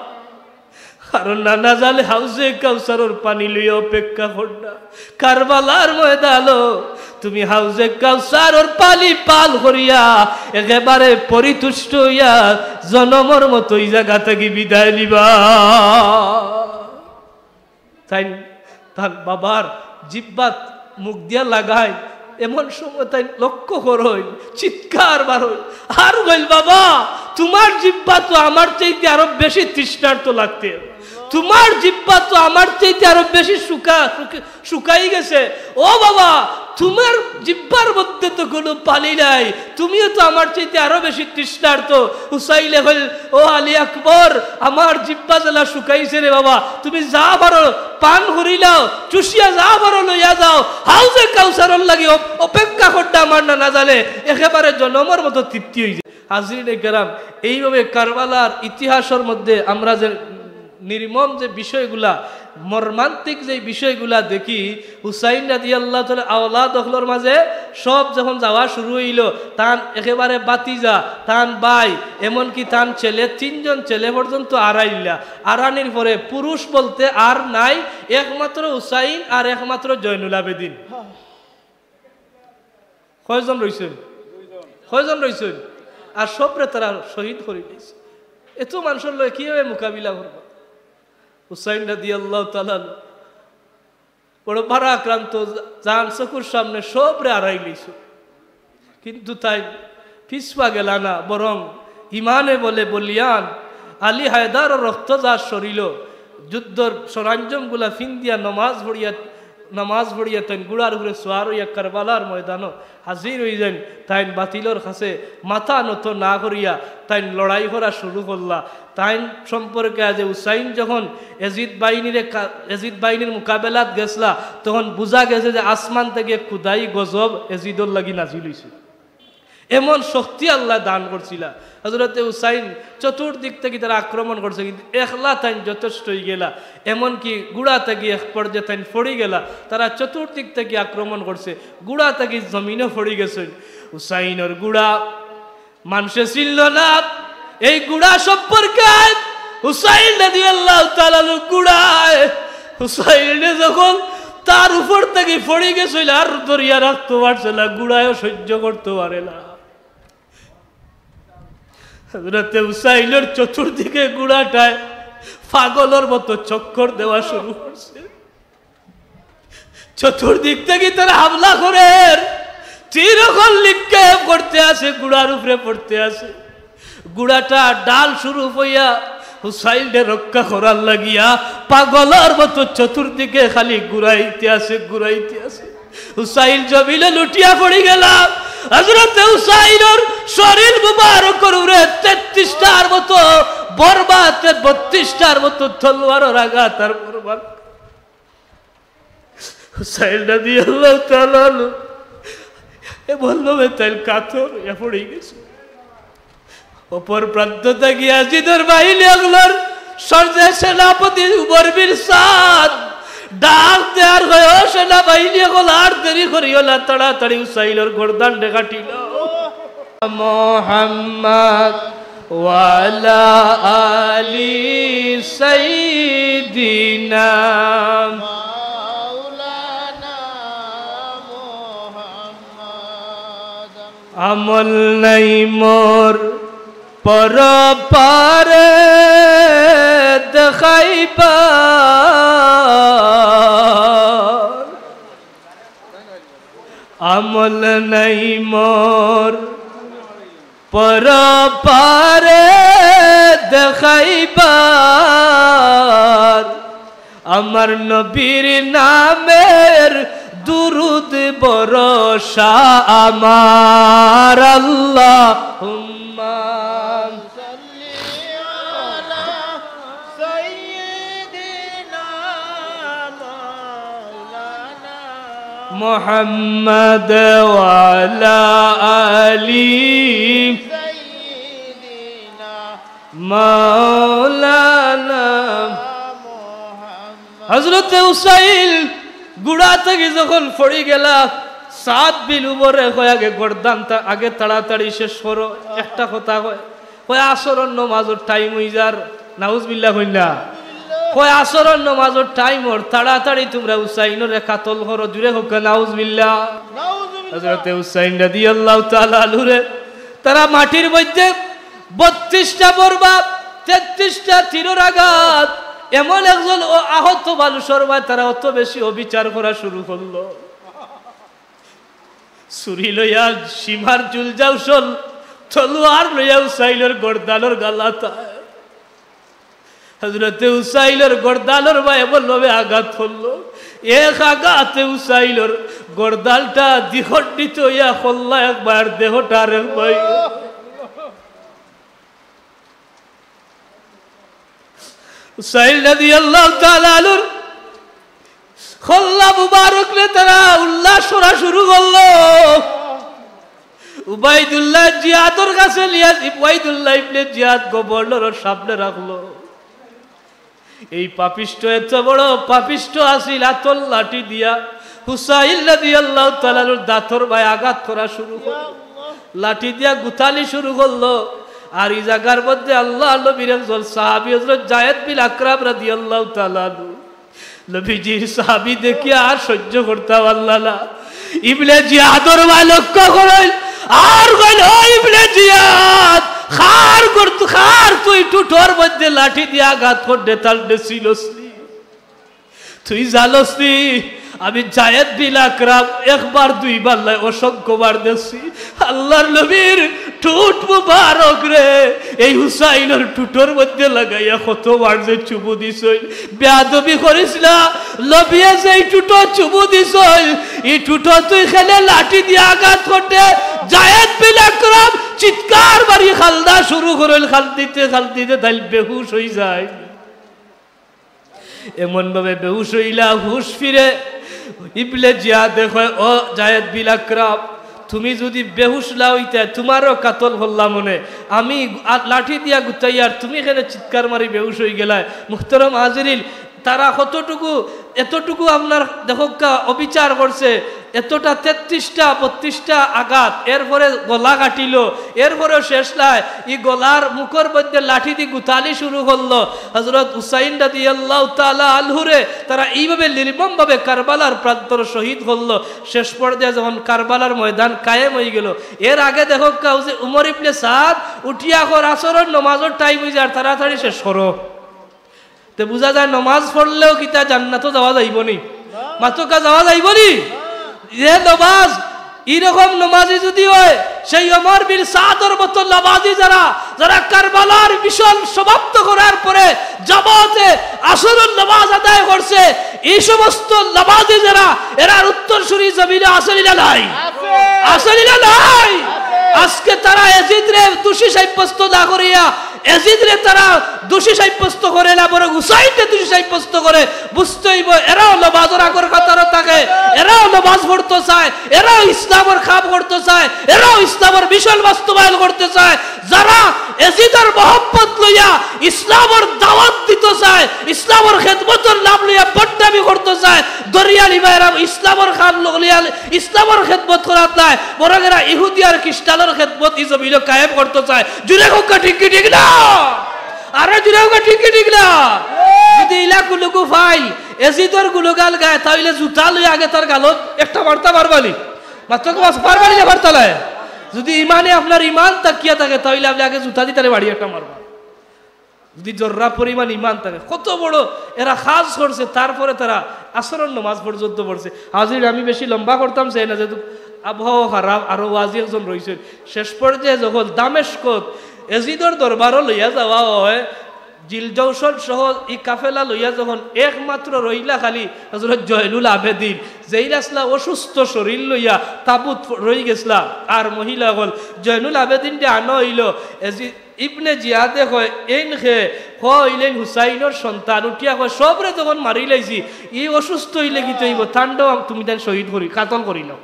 কারণ নানা জানে হাউজে কাউসারর পানি লইয়া অপেক্ষা কররা। কারবালার ময়দানো তুমি হাউজে কাউসারর পানি পান করিয়া একেবারে পরিতুষ্ট অইয়া জনমর মতো ই জাগা থাকি বিদায় নিবা। তাইন তান বাবার জিব্বাত মুখ দিয়া লাগাইন, এমন সময় তাইন লক্ষ্য করইন, চিৎকার বারইন, আর কইল, "বাবা, তুমার জিব্বা তো আমার চাইতে আরো বেশি তৃষ্ণার্ত লাগতে, তুমার জিব্বা তো আমার চাইতে আরো বেশি শুকা-, শুকে-, শুকাই গেছে। ও বাবা, তুমার জিব্বার মধ্যে তো কোনো পানি নাই, তুমিও তো আমার চাইতে আরো বেশি তৃষ্ণার্ত।" হুসাইনে কইল, "ও আলী আকবর, আমার জিব্বা যেলা শুকাইছে রে বাবা, তুমি যা পারো পান করিলাও, চুষিয়া যা পারো লইয়া যাও, হাউজে কাউসারর লাগি অপ-, অপেক্ষা কররা আমার নানা জানে, একেবারে জনমর মতো তৃপ্তি অইযায়।" হাজিরিনে কেরাম, এইভাবে কারবালার ইতিহাসর মধ্যে আমরা যে নির্মম যে বিষয়গুলা, মর্মান্তিক যে বিষয়গুলা দেখি, হুসাইন রাদিয়াল্লাহু তাআলা আওলাদ অকলর মাঝে সব যখন যাওয়া শুরু অইল, তান একেবারে ভাতিজা, তান ভাই, এমনকি তান ছেলে, তিনজন ছেলে পর্যন্ত আরাইলা। আরানির পরে পুরুষ বলতে আর নাই, একমাত্র হুসাইন আর একমাত্র জয়নুল আবেদিন। কয়জন রইছইন? কয়জন রইছইন? আর সবরে তারা শহীদ করি দিছে। এত মানষর লগে কিভাবে মোকাবিলা করবা? হুসাইন রাদিয়াল্লাহু তাআলা আনহু বড় ভারাক্রান্ত, জান চকুর সামনে সবরে আরাইলিছে। কিন্তু তাইন পিছপা গেলা না, বরং ইমানে বলে বলিয়ান, আলী হায়দারর রক্ত যার শরীলো, যুদ্ধর সরঞ্জামগুলা ফিন্দিয়া নমাজ পড়িয়া, নমাজ পড়িয়া তাইন ঘুড়ার উপরে সোয়ার অইয়া কারবালার ময়দানো হাজির অইযাইন। তাইন বাতিলর কাছে মাথা নত না করিয়া তাইন লড়াই করা শুরু করলা। তাইন সম্পর্কে আজ হুসাইন যখন এজিদ বাহিনীরে কা-, এজিদ বাহিনীর মোকাবেলাত গেছলা, তখন বুঝা গেছে যে আসমান থাকি খুদাই গজব এজিদর লাগি নাজিল অইছে। এমন শক্তি আল্লায় দান করছিলা। হযরতে হুসাইন চতুর্দিক থাকি তারা আক্রমণ করছে, কিন্তু একলা তাইন যথেষ্ট অইগেলা। এমনকি ঘুড়া থাকি এক পর্যায়ে তাইন পড়ি গেলা, তারা চতুর্দিক থাকি আক্রমণ করছে, ঘুড়া থাকি জমিনো পড়ি গেছইন। হুসাইনর ঘুড়া মানষে চিনল না। এই ঘুড়া সম্পর্কে হুসাইন রাদিয়াল্লাহু তাআলা আনহু ঘুড়ায়, হুসাইনে যখন তার উপর থাকি পড়ি গেছইন, আর ধরিয়া রাখতো পারছে না, ঘুড়ায়ও সহ্য করতো পারে না। হযরতে হুসাইনর চতুর্দিকে ঘুড়াটায় পাগলর মতো চক্কর দেওয়া শুরু করছে। চতুর্দিক থাকি তারা হামলা করের, তীর অকল নিক্ষেপ করতে আছে, ঘোড়ার উপরে পড়তে আছে। ঘোড়াটা ঢাল স্বরূপ অইয়া হুসাইনরে রক্ষা করার লাগিয়া পাগলর মতো চতুর্দিকে খালি ঘুরাইতে আছে, ঘুরাইতে আছে। হুসাইন জমিনো লুটিয়া পড়ি গেলা। হযরতে হুসাইনর শরীর মুবারকর উপরে তেত্রিশটার মতো বর্মা, তে-, বত্রিশটার মতো তলোয়ারর আঘাত আর বর্মা। হুসাইন রাদিয়াল্লাহু তাআলা আনহু এমন ভাবে তাইন কাতর অইয়া পড়ি গেছে। অপর প্রান্ত থাকি ইয়াজিদর বাহিনী অকলর সর্দার সেনাপতি উমর বিন সাদ ডাক দেয়ার কয়, "ও সেনাবাহিনী অকল, আর দেরি করিও না, তাড়াতাড়ি হুসাইনর গর্দানরে কাটিলাও।" মুহাম্মদ ওয়া আলা আলি সাইয়্যিদিনা মাওলানা মুহাম্মদ। আমল নাই মোর পরপারে দেখাইবার, আমল নাই মোর পরপারে দেখাইবার, আমার নবীর নামের দুরুদ ভরসা আমার। আল্লাহুম্মা সাল্লি আলা সাইয়্যিদিনা মাওলানা মুহাম্মদ ওয়া আলা আলি সাইয়্যিদিনা মাওলানা মুহাম্মদ। হযরতে হুসাইন ঘোড়া থাকি যখন পড়ি গেলা, সাদ বিন উমরে কয়, "আগে গর্দানটা আগে তাড়াতাড়ি শেষ করো।" একটা কথা কয়, কয়, "আসরর নমাজর টাইম অই যার।" নাউজুবিল্লাহ কইন না। কয়, "আসরর নমাজর টাইম অর, তাড়াতাড়ি তুমরা হুসাইনরে কাতল করো।" জুরে কউক্কা, নাউজুবিল্লাহ। হযরতে হুসাইন রাদিয়াল্লাহু তাআলা আনহুরে তারা মাটির মধ্যে বত্রিশটা বর্মা, তেত্রিশটা তীরর আঘাত, এমন একজন অ-, আহত মানুষর মায় তারা অত বেশি অবিচার করা শুরু করলো। ছুরি লইয়া সীমার জুলজাউশল, তলোয়ার লইয়া হুসাইনর গর্দানর গালাত। হযরতে হুসাইনর গর্দানর মায় এমন ভাবে আঘাত করলো, এক আঘাতে হুসাইনর গর্দানটা দ্বিখণ্ডিত অইয়া কল্লা এক বায়, দেহটা আরেক বায়। হুসাইন রাদিয়াল্লাহু তাআলা আনহুর কল্লা মুবারকরে তারা উল্লাস করা শুরু করলো। উবাইদুল্লাহ জিয়াদর কাছে নিয়া, উবাইদুল্লাহ ইবনে জিয়াদ গভর্নরর সামনে রাখলো। এই পাপিষ্ট এত বড় পাপিষ্ট আছিল, আতর লাঠি দিয়া হুসাইন রাদিয়াল্লাহু তাআলা আনহুর দাঁতর বায় আঘাত করা শুরু করলো। লাঠি দিয়া গুতানি শুরু করলো। আর ই জাগার মধ্যে আল্লার নবীর একজন সাহাবী হযরত যায়েদ বিন আকরাম রাদিয়াল্লাহু তাআলা আনহু, নবীজির সাহাবী দেখিয়া আর সহ্য করতা পারলা না। ইবনে জিয়াদর বায় লক্ষ্য করইল, আর কইল, "ও ইবনে জিয়াদ, কার গর্দ-, কার তুই টুটর মধ্যে লাঠি দিয়া আঘাত করতে তার দেছিলস নি? তুই জানস নি, আমি যায়েদ বিন আকরাম একবার দুইবার নায়, অসংখ্যবার দেখছি আল্লার নবীর টুট মুবারকরে এই হুসাইনর টুটর মধ্যে লাগাইয়া কতবার যে চুমু দিছইন।" বেয়াদবি করিস না, নবীয়ে যেই টুটো চুমু দিছইন, ই টুটো তুই কেনে লাঠি দিয়া আঘাত করতে। যায়েদ বিন আকরাম চিৎকার মারি কান্দা শুরু করইল, কান্দিতে কান্দিতে তাইন বেহুশ অই যাইন। এমন ভাবে বেহুশ অইলা, হুশ ফিরে। ইবনে জিয়াদে কয়, "ও যায়েদ বিন আকরাম, তুমি যুদি বেহুশ না অইতায়, তুমারেও কাতল করলাম অনে। আমি আ-, লাঠি দিয়া গুতাইয়ার, তুমি কেনে চিৎকার মারি বেহুশ অই গেলায়?" মুহতারাম হাজিরিন, তারা কতটুকু, এতটুকু আপনার দেখউক্কা অবিচার করছে, এতটা তেত্রিশটা বত্রিশটা আঘাত, এরপরে গলা কাটিলো, এরপরেও শেষ নায়, ই গলার মুখর মধ্যে লাঠি দি গুতানি শুরু করলো। হযরত হুসাইন রাদিয়াল্লাহু তাআলা আনহুরে তারা এইভাবে নির্মমভাবে কারবালার প্রান্তর শহীদ করলো। শেষ পর্যায়ে যখন কারবালার ময়দান কায়েম অই গেলো, এর আগে দেখউক্কা, অউ যে উমর ইবনে সাদ উঠিয়া কর, "আসরর নমাজর টাইম অই যার, তাড়াতাড়ি শেষ করো।" তে বুঝা যায় নমাজ পড়লেও কিতা জান্নাতো যাওয়া যাইবো নি? মাতকা যাওয়া যাইবো নি? যে নমাজ, এইরকম নমাজি যদি হয়, সেই ওমর বিন সাদর মতো নমাজি যারা, যারা কারবালার মিশন সমাপ্ত করার পরে জামাতে আসরর নমাজ আদায় করছে, এই সমস্ত নমাজি যারা, এরার উত্তরসূরি জমিনে আছে নি না নাই? আছে নি না নাই? আজকে তারা এজিদরে দোষী সাব্যস্ত না করিয়া, এজিদরে তারা দোষী সাব্যস্ত করে না, বরং হুসাইনরে দোষী সাব্যস্ত করে। বুঝতে হইব, এরাও নমাজর আগর কাতারো থাকে, এরাও নমাজ পড়তো চায়, এরাও ইসলামর কাম করতো চায়, এরাও ইসলামর মিশন বাস্তবায়ন করতে চায়। যারা এজিদর মহব্বত লইয়া ইসলামর দাওয়াত দিতো চায়, ইসলামর খেদমতর নাম লইয়া বদনামি করতো চায়, দরিয়ালি ভাইরা ইসলামর কাম লইয়া ইসলামর খেদমত করাত নায়, বরং এরা ইহুদি আর খ্রিস্টানর খেদমত ই জমিনো কায়েম করতো চায়। জুরে কউক্কা ঠিক কি ঠিক না? আরো জুরে কউক্কা ঠিক কি ঠিক না? যদি ইলা কুলুকু ফাইল এজিদর গুলগান গায়, তাইলে জুতা লইয়া আগে তার গালত একটা মারতা পারবা নি? মাতকা পারবা নি না পারতা নায়? যদি ইমানে আপনার ইমান থাকিয়া থাকে, তাইলে আপনে আগে জুতা দি তারে বাড়ি একটা মারবা। যদি জর্রা পরিমাণ ইমান থাকে, কত বড় এরা কাজ করছে, তারপরে তারা আসরর নমাজ পর্যন্ত পড়ছে। হাজির, আমি বেশি লম্বা করতাম চাই না, যেহেতু আবহাওয়া খারাপ, আরো ওয়াজি একজন রইছে। শেষ পর্যায়ে যখন দামেস্কত এজিদর দরবারো লইয়া যাওয়া হয়, জিলজৌশন সহ ই কাফেলা লইয়া যখন একমাত্র রইলা খালি হযরত জয়নুল আবেদিন, যেইন আছলা অসুস্থ শরীর লইয়া তাবুত রই গেছলা, আর মহিলা অকল, জয়নুল আবেদিনরে আনা অইলো। এজি-, ইবনে জিয়াদে কয়, এইন কে? কয়, অইলেন হুসাইনর সন্তান। উঠিয়া কয়, সবরে যখন মারি লাইছি, ই অসুস্থ অইলে কিতা অইবো? তানরেও তুমি তাইন শহীদ করি, কাতল করিলাও।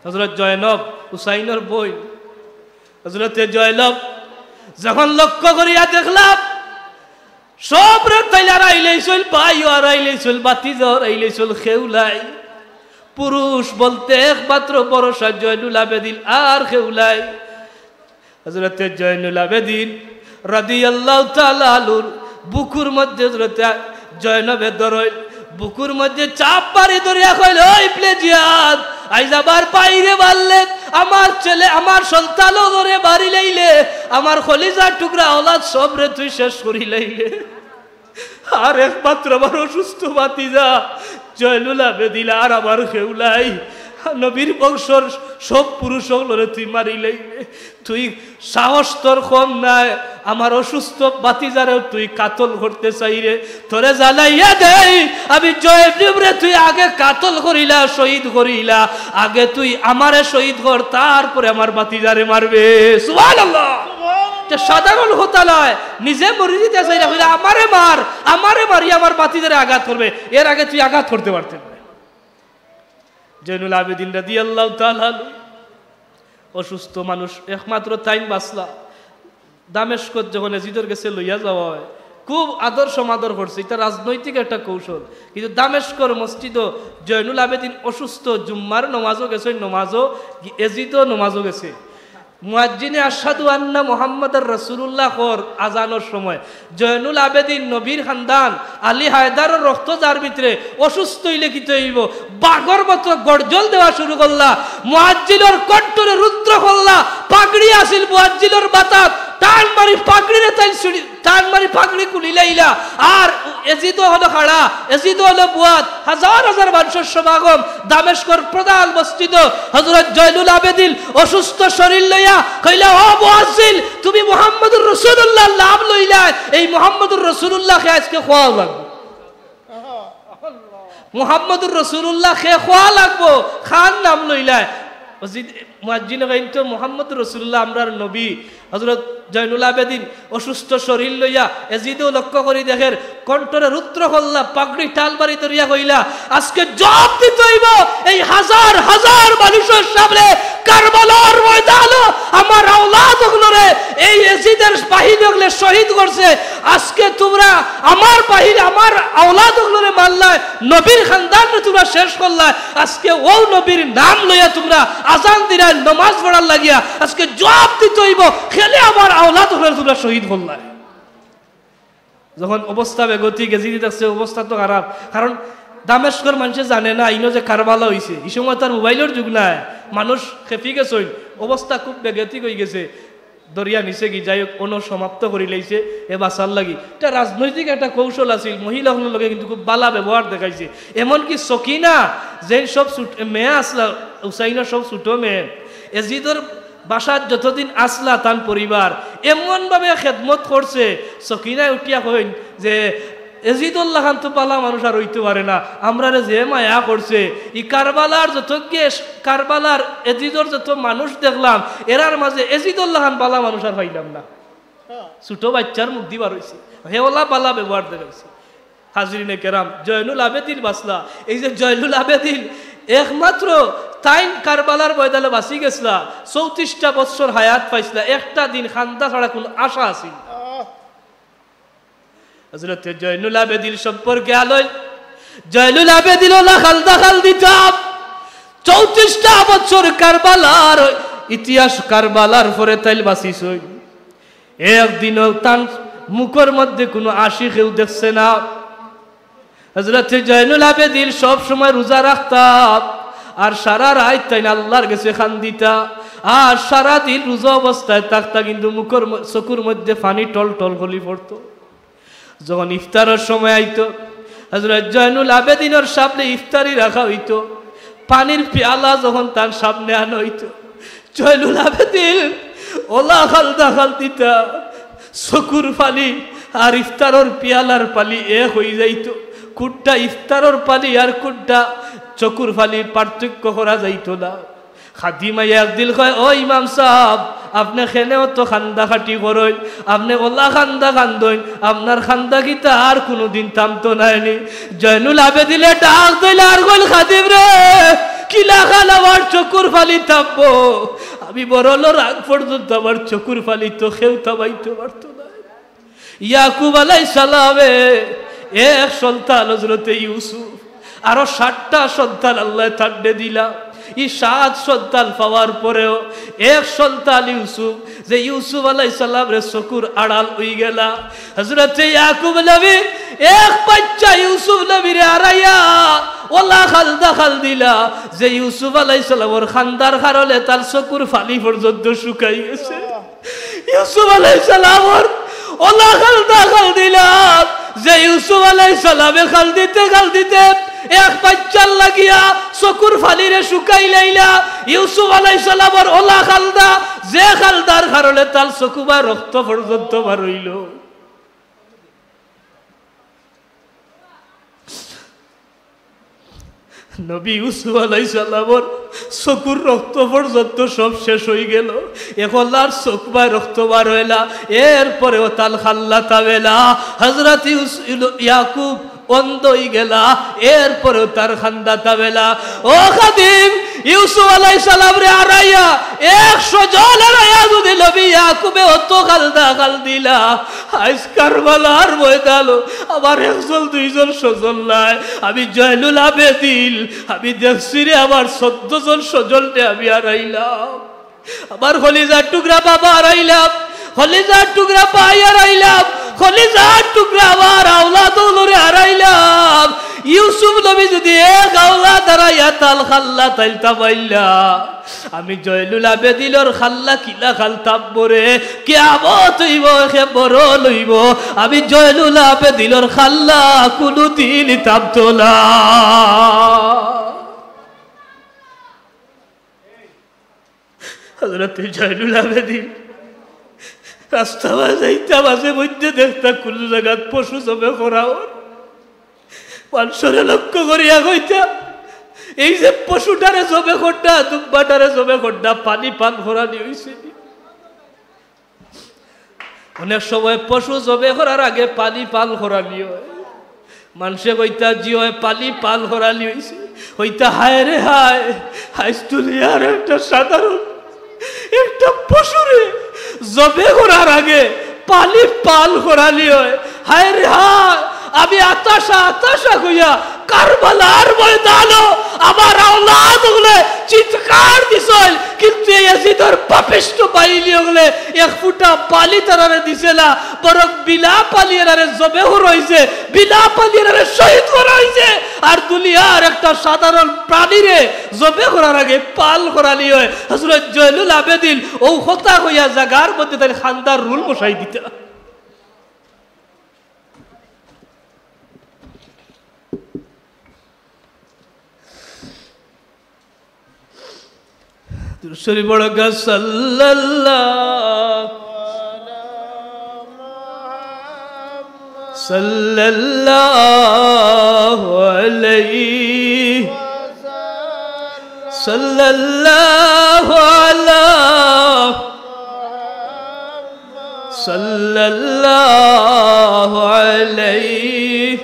হযরত জয়নব, হুসাইনর বইন, হযরতে জয়নব যখন লক্ষ্য করিয়া দেখলা, সবরে তাইন হারাইলাইছইন, ভাইও হারাইলাইছইন, ভাতিজাও হারাইলাইছইন, কেউ নাই। পুরুষ বলতে একমাত্র ভরসা জয়নুল আবেদিন, আর কেউ নাই। হযরতে জয়নুল আবেদিন রাদিয়াল্লাহু তাআলা আনহুর বুকুর মধ্যে হযরতে জয়নবে ধরইল, বুকুর মধ্যে চাপ মারি ধরিয়া কইল, "ও ইবনে জিয়াদ, আইজ আমার ভাইরে মারলে, আমার ছেলে, আমার সন্তান অকলরে মারি লাইলে, আমার কলিজার টুকরা আওলাদ সবরে তুই শেষ করি লাইলে।" আর একমাত্র আমার অসুস্থ ভাতিজা জয়নুল আবেদিন আর আমার কেউ নাই। নবীর বংশর সব পুরুষ অকলরে তুই মারি লাইলে, তুই সাহস তোর কম নাই, আমার অসুস্থ ভাতিজারেও তুই কাতল করতে চাইরে। তোরে জানাইয়া দেই, আমি জয়নবরে তুই আগে কাতল করিলা, শহীদ করিলা, আগে তুই আমারে শহীদ কর, তারপরে আমার ভাতিজারে মারবে। সুবহানাল্লাহ। ইটা সাধারণ কথা নায়, নিজে মরি দিতে চাইরা কইলা, "আমারে মার, আমারে মারি আমার ভাতিজারে আঘাত করবে, এর আগে তুই আঘাত করতে পারতে না।" জয়নুল আবেদিন রাদিয়াল্লাহু তাআলা আনহু অসুস্থ মানুষ, একমাত্র তাইন বাঁচলা। দামেস্কত যখন এজিদর গেছে লইয়া যাওয়া হয়, খুব আদর সমাদর করছে, ইটা রাজনৈতিক একটা কৌশল। কিন্তু দামেস্কর মসজিদো জয়নুল আবেদিন অসুস্থ, জুম্মার নমাজও গেছে, নমাজও গি-, এজিদও নমাজও গেছে। মুয়াজ্জিনে আশহাদু আন্না মুহাম্মাদার রাসূলুল্লাহ কর আজানর সময়, জয়নুল আবেদিন নবীর খান্দান, আলী হায়দারর রক্ত যার ভিতরে, অসুস্থ অইলে কিতা অইবো, বাঘর মতো গর্জন দেওয়া শুরু করলা। মুয়াজ্জিনর কণ্ঠরে রুদ্ধ করলা। পাগড়ি আছিল মুয়াজ্জিনর মাথাত, টান মারি পাগড়িরে তাইন ছুড়ি-, টান মারি পাগড়ি খুলিলাইলা। আর এজিদও অইলো খাড়া, এজিদও অইলো বওয়াত, হাজার হাজার মানুষর সমাগম দামেস্কর প্রধান মসজিদো। হযরত জয়নুল আবেদিন অসুস্থ শরীর লইয়া কইলা, "ও মুয়াজ্জিন, তুমি মুহাম্মদুর রাসূলুল্লাহর নাম লইলায়, এই মুহাম্মদুর রাসূলুল্লাহকে আজকে কওয়া লাগবো।" মুহাম্মদুর রাসূলুল্লাহকে কওয়া লাগবো, কার নাম লইলায়? মুয়াজ্জিনে কইন তো, "মুহাম্মদুর রাসূলুল্লাহ আমরার নবী।" হযরত জয়নুল আবেদিন অসুস্থ শরীর লইয়া এজিদও লক্ষ্য করি দেখের, কণ্ঠরে রুদ্ধ করলা, পাগড়ি টান মারি ধরিয়া কইলা, "আজকে জবাব দিতে অইবো এই হাজার হাজার মানুষর সামনে, কারবালার ময়দানো আমার আওলাদ অকলরে এই এজিদের বাহিনী অকলে শহীদ করছে। আজকে তুমরা আমার বাহিনী, আমার আওলাদ অকলরে মারলায়, নবীর খান্দানরে তুমরা শেষ করলায়, আজকে অউ নবীর নাম লইয়া তুমরা আজান দিরায় নমাজ পড়ার লাগিয়া, আজকে জবাব দিতে অইবো কেনে আমার আওলাদ অকলরে তুমরা শহীদ করলায়।" যখন অবস্থা বেগতিক, এজিদে দেখছে অবস্থা তো খারাপ, কারণ দামেস্কর মানষে জানে না ইনো যে কারবালা অইছে। ই সময় তো আর মোবাইলর যুগ নায়, মানুষ খেপি গেছইন, অবস্থা খুব বেগতিক অইগেছে। দরিয়া নিছে গি, যাই হোক, অনো সমাপ্ত করি লাইছে এ বাঁচার লাগি। এটা রাজনৈতিক একটা কৌশল আছিল, মহিলা অকলর লগে কিন্তু খুব বালা ব্যবহার দেখাইছে। এমনকি সকিনা, যেইন সব ছোট-, মেয়ে আসলা, হুসাইনর সব ছোট মেয়ে, এজিদর বাসাত যতদিন আসলা তান পরিবার, এমনভাবে খেদমত করছে, সকিনায় উঠিয়া কইন যে, "এজিদর লাখান তো বালা মানুষ আর অইতো পারে না, আমরারে যে মায়া করছে, ই কারবালার যত গেস, কারবালার এজিদর যত মানুষ দেখলাম, এরার মাঝে এজিদর লাখান বালা মানুষ আর পাইলাম না।" ছোট বাচ্চার মুখদি বার অইছে, হে ওলা বালা ব্যবহার দেখাইছে। হাজিরিনে কেরাম, জয়নুল আবেদিন বাঁচলা। এই যে জয়নুল আবেদিন, একমাত্র তাইন কারবালার ময়দানো বাঁচি গেছলা, চৌত্রিশটা বৎসর হায়াত পাইছলা, একটা দিন খান্দা ছাড়া কুনু আশা আছিল না। হজরতে জয়নুল আবেদিন সম্পর্কে আলোয়, জয়নুল আবেদিন ওলা খান্দা খান্দিতা, চৌত্রিশটা বছর কারবালার ইতিহাস, কারবালার পরে তাইন বাঁচিছইন। একদিনও তান মুখর মধ্যে কুনু হাসি কেউ দেখছে না। হজরতে জয়নুল আবেদিন সব সময় রোজা রাখতা, আর সারা রাইত তাইন আল্লার গেছে খান্দিতা, আর সারা দিন রোজা অবস্থায় থাকতা, কিন্তু মুখর ম-, চকুর মধ্যে পানি টল টল করি পড়তো। যখন ইফতারর সময় আইতো, হজরত জয়নুল আবেদিনর সামনে ইফতারি রাখা অইতো, পানির পেয়ালা যখন তান সামনে আনা অইতো, জয়নুল আবেদিন ওলা খান্দা খান্দিতা, চকুর পানি আর ইফতারর পেয়ালার পানি এক অইযাইতো। কুনটা ইফতারর পানি আর কুনটা চকুর পানি পার্থক্য করা যাইতো না। খাদিমায় একদিন কয়, "ও ইমাম সাব, আপনে কেনে অত খান্দা খাটি করইন, আপনে ওলা খান্দা খান্দইন, আপনার খান্দা কিতা আর কুনুদিন থামতো নায় নি?" জয়নুল আবেদিনে ডাক দিলা আর কইল, "খাদিম রে, কিলাখান আমার চকুর পানি থামবো? আমি মরণর আগ পর্যন্ত আমার চকুর পানি তো কেউ থামাইতো পারতো না।" ইয়াকুব আলাইহিস সালামে এক সন্তান হজরতে ইউসুফ, আরো সাতটা সন্তান আল্লায় তানরে দিলা। ই সাত সন্তান পাওয়ার পরেও এক সন্তান ইউসুফ, যে ইউসুফ আলাইহিস সালামরে চকুর আড়াল অইগেলা। হজরতে ইয়াকুব নবী এক বাচ্চা ইউসুফ নবীরে আড়াইয়া ওলা খান্দা খান্দিলা, যে ইউসুফ আলাইহিস সালামর খান্দার কারণে তার চকুর পানি পর্যন্ত শুকাই গেছে। ইউসুফ আলাইহিস সালামর ওলা খান্দা খান্দিলা, যে ইউসুফ আলাইহিস সালামে খান্দিতে খান্দিতে এক বাচ্চার লাগিয়া চকুর পানিরে শুকাই লাইলা। ইউসুফ আলাইহিস সালামর ওলা খান্দা, যে খান্দার কারণে তার চকু বায় রক্ত পর্যন্ত বার অইলো। নবী ইউসুফ আলাইহিস সালামর চকুর রক্ত পর্যন্ত সব শেষ অইগেলো। এখন আর চকু বায় রক্ত বার অয় না, এরপরেও তার খান্দা থামে না। হজরত ইউস-, ইলু-, ইয়াকুব অন্ধ অইগেলা, এরপরেও তার খান্দা থামে না। ও খাদিম, ইউসুফ আলাইহিস সালামরে আড়াইয়া, একশো জন আড়াইয়া যদি নবী ইয়াকুবে অত খান্দা খান্দিলা, আইজ কারবালার ময়দানো আমার একজন দুইজন স্বজন নাই। আমি জয়নুল আবেদিন, আমি দেখছি রে, আমার চোদ্দ জন স্বজনরে আমি হারাইলাম। আমার কলিজার টুকরা বাবা হারাইলাম, কলিজার টুকরা ভাই হারাইলাম, কলিজার টুকরা আমার আওলাদ অকলরে হারাইলাম। ইউসুফ নবী যদি এক আওলাদ হারাইয়া তান খান্দা তাইন থামাইলা, আমি জয়নুল আবেদিনর খান্দা কিলাখান থামবো রে? কিয়ামত অইবো, একেবারে অইবো, আমি জয়নুল আবেদিনর খান্দা কুনুদিন থামতো না। হজরতে জয়নুল আবেদিন রাস্তা বায় যাইতা, মাঝে মধ্যে দেখতা কুনু জাগাত পশু জবে করা অর। মানষরে লক্ষ্য করিয়া কইতা, "এই যে পশুটারে জবে কররা, দুম্বাটারে জবে কররা, পানি পান করানি অইছে নি?" অনেক সময় পশু জবে করার আগে পানি পান করানি অয়। মানষে কইতা, "জি অয়, পানি পান করানি অইছে।" কইতা, "হায় রে হায়, আইজ দুনিয়ার একটা সাধারণ একটা পশুরে জবে করার আগে পানি পান করানি অয়। হায় রে হায়, আমি আতাশা, আতাশা কইয়া কারবালার ময়দানো আমার আওলাদ অকলে চিৎকার দিছইন, কিন্তু এই এজিদর পাপিষ্ঠ বাহিনী অকলে এক ফুটা বালি তারারে দিছে না, বরং বিনা পালি এরারে জবে করা অইছে, বিনা পালি এরারে শহীদ করা অইছে। আর দুনিয়ার একটা সাধারণ প্রাণীরে জবে করার আগে পাল করানি অয়। হযরত জয়নুল আবেদিন অউ কথা কইয়া জাগার মধ্যে তাইন খান্দার রুল বসাই দিতা। দুরূদ শরীফ পড়ো গা, সাল্লাল্লাহু, সাল্লাল্লাহু আলাইহি, সাল্লাল্লাহু আলা, সাল্লাল্লাহু আলাইহি।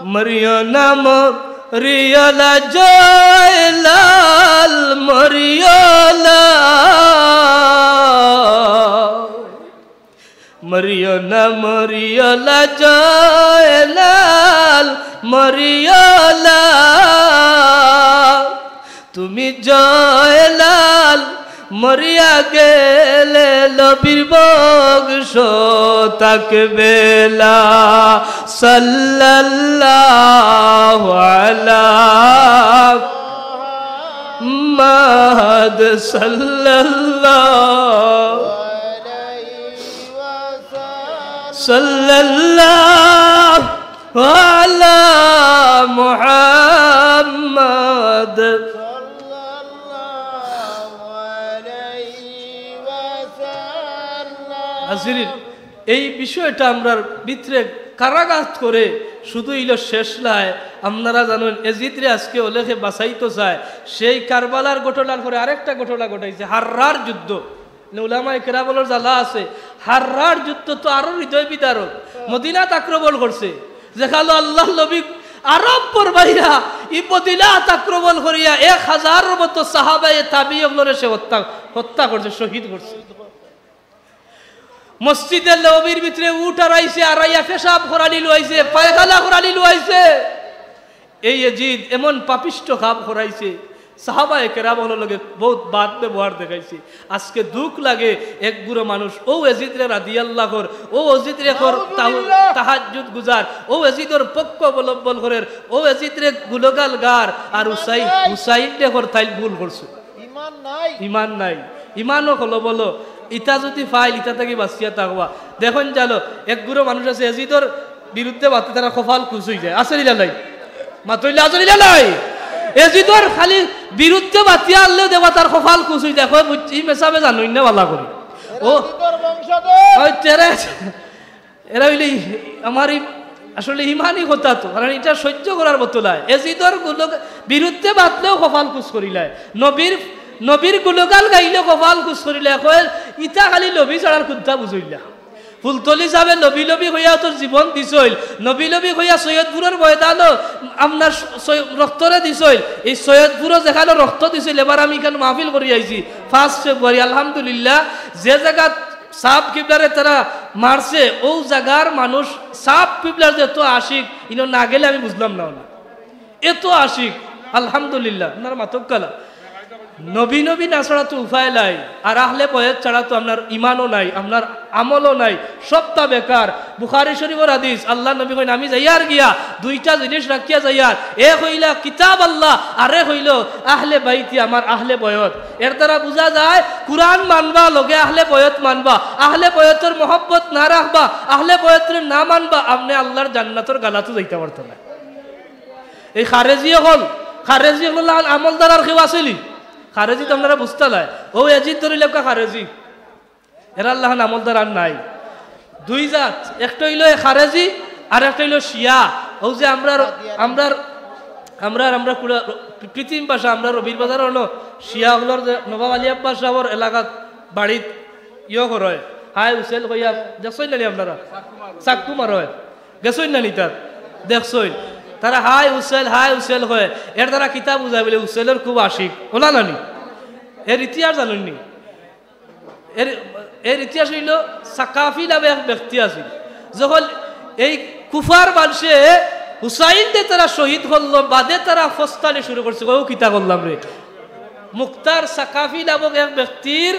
মরিও না মরিও না জয়লাল, মরিও না। মরিও না মরিও না জয়লাল, মরিও না। তুমি জয়লাল মরিয়া গেলে নবীর বংশ থাকবে না। সাল্লাল্লাহু আলা মুহাম্মাদ সাল্লাল্লাহু, সাল্লাল্লাহু আলা মুহাম্মাদ। হাজিরিন, এই বিষয়টা আমরার ভিতরে কারাঘাত করে শুধু ইলো শেষ নায়। আপনারা জানইন, এজিদরে আজকে অলেখে বাঁচাইতো চায়। সেই কারবালার ঘটনার পরে আরেকটা ঘটনা ঘটাইছে, হাররার যুদ্ধ। মানে, উলামায়ে কেরামর জ্বালা আছে। হাররার যুদ্ধ তো আরো হৃদয় বিদারক। মদিনাত আক্রমণ করছে, যেখানো আল্লাহর নবী আরব বর বাইরা ই মদিনাত আক্রমণ করিয়া এক হাজারর মতো সাহাবায়ে তাবি অকলরে সে হত্যা, হত্যা করছে, শহীদ করছে। মসজিদে নববীর ভিতরে উট আড়াইছে, আড়াইয়া পেশাব করানি লইছে, পায়খানা করানি লইছে। এই এজিদ এমন পাপিষ্ঠ কাম করাইছে, সাহাবায়ে কেরাম অকলর লগে বউত বদ ব্যবহার দেখাইছে। আজকে দুখ লাগে, এক গুরু মানুষ অউ এজিদরে রাদিয়াল্লাহু কর, অউ এজিদরে কর তাহু-, নাউজুবিল্লাহ। তাহাজ্জুদ গুজার, অউ এজিদর পক্ষ অবলম্বন করের, অউ এজিদরে গুণগান গার, আর হুসাইন, হুসাইনরে কর তাইন ভুল করছে। ইমান নাই। ইমান নাই। ইমানও কলবলো। ইতা যুদি পাইল, ইতা থাকি বাঁচিয়া থাকবা। দেখইন জানো, এক গুরু মানুষ আছে, এজিদর বিরুদ্ধে মাতলে তারার কপাল কুচ অইযায়। আছে নি না নাই? মাতইন না, আছে নি না নাই? এজিদর খালি বিরুদ্ধে মাতিয়া আনলেও দেখবা তার কপাল কুচ অইযায়। কয়, "বুঝছি, ই মেসাবে জানইন না ভালা করি।" ও, এরা এজিদর বংশধর। ওই তেরে এরা অইলে ই-, আমার ই-, আসলে ইমানি কথা তো, কারণ ইটা সহ্য করার মতো নায়। এজিদর গুলো-, বিরুদ্ধে মাতলেও কপাল কুচ করিলায়, নবীর, নবীর গুণগান গাইলেও কপাল কুচ করিলায়। কয়, "ইতা খালি নবী ছাড়ার কুন্তা বুঝইন না।" ফুলতলি সাবে নবী নবী কইয়া তোর জীবন দিছইল, নবী নবী কইয়া সৈয়দপুরর ময়দানো আপনার সৈ-, রক্তরে দিছইল। এই সৈয়দপুরো যেখানো রক্ত দিছইল, এবার আমি ইখানো মাহফিল করি আইছি, ফার্স্ট ফেব্রুয়ারি, আলহামদুলিল্লাহ। যে জাগাত সাব কিবলারে তারা মারছে, অউ জাগার মানুষ সাব কিবলার যে এত আশিক, ইনো না গেলে আমি বুঝলাম না অনে। এত আশিক, আলহামদুলিল্লাহ, আপনারা মাতউক্কা না। নবী নবী না ছাড়া তো উপায় নাই, আর আহলে বয়ত ছাড়া তো আপনার ইমানও নাই, আপনার আমলও নাই, সবটা বেকার। বুখারী শরীফর হাদিস, আল্লাহর নবী কইন, "আমি যাইয়ার গিয়া দুইটা জিনিস রাখিয়া যাইয়ার, এক অইলা কিতাব আল্লাহ, আর এক অইলো আহলে বাইতি, আমার আহলে বয়ত।" এর দ্বারা বুঝা যায়, কুরআন মানবা, লগে আহলে বয়ত মানবা, আহলে বয়তর মহব্বত না রাখবা, আহলে বয়তরে না মানবা, আপনে আল্লাহর জান্নাতর গালাতো যাইতা পারতা না। এই খারেজি অকল, খারেজি অকল লাখান আমলদার আর কেউ আছে নি? খারেজি তো আপনারা বুঝতা নায়। অউ এজিদ ধরিলাউক্কা খারেজি। এরার লাখান আমলদার আর নাই। দুই জাত, একটা অইলো এ খারেজি, আর একটা অইলো শিয়া। অউ যে আমরার, আমরার, আমরার, আমরা কুড়া-, পৃথিবীর ভাষা, আমরা রবির বাজার অনো শিয়া অকলর যে নবাব আলী আব্বাস সাবর এলাকাত বাড়িত ইয়ো করয়, হায় হুসেন কইয়া, দেখছইন না নি আপনারা? চাক্কু মারয়। গেছইন না নি তাত? দেখছইন? তারা হায় হুসেন, হায় হুসেন কয়। এর দ্বারা কিতা বুঝায় বুলে হুসেনর খুব আশিক। অলা না নি? এর ইতিহাস জানইন নি? এর, এর ইতিহাস অইলো সাকাফি নামে এক ব্যক্তি আছিল। যখন এই কুফার মানষে হুসাইনরে তারা শহীদ করলো, বাদে তারা ফস্তানি শুরু করছে, "ও কিতা করলাম রে?" মুক্তার সাকাফি নামক এক ব্যক্তির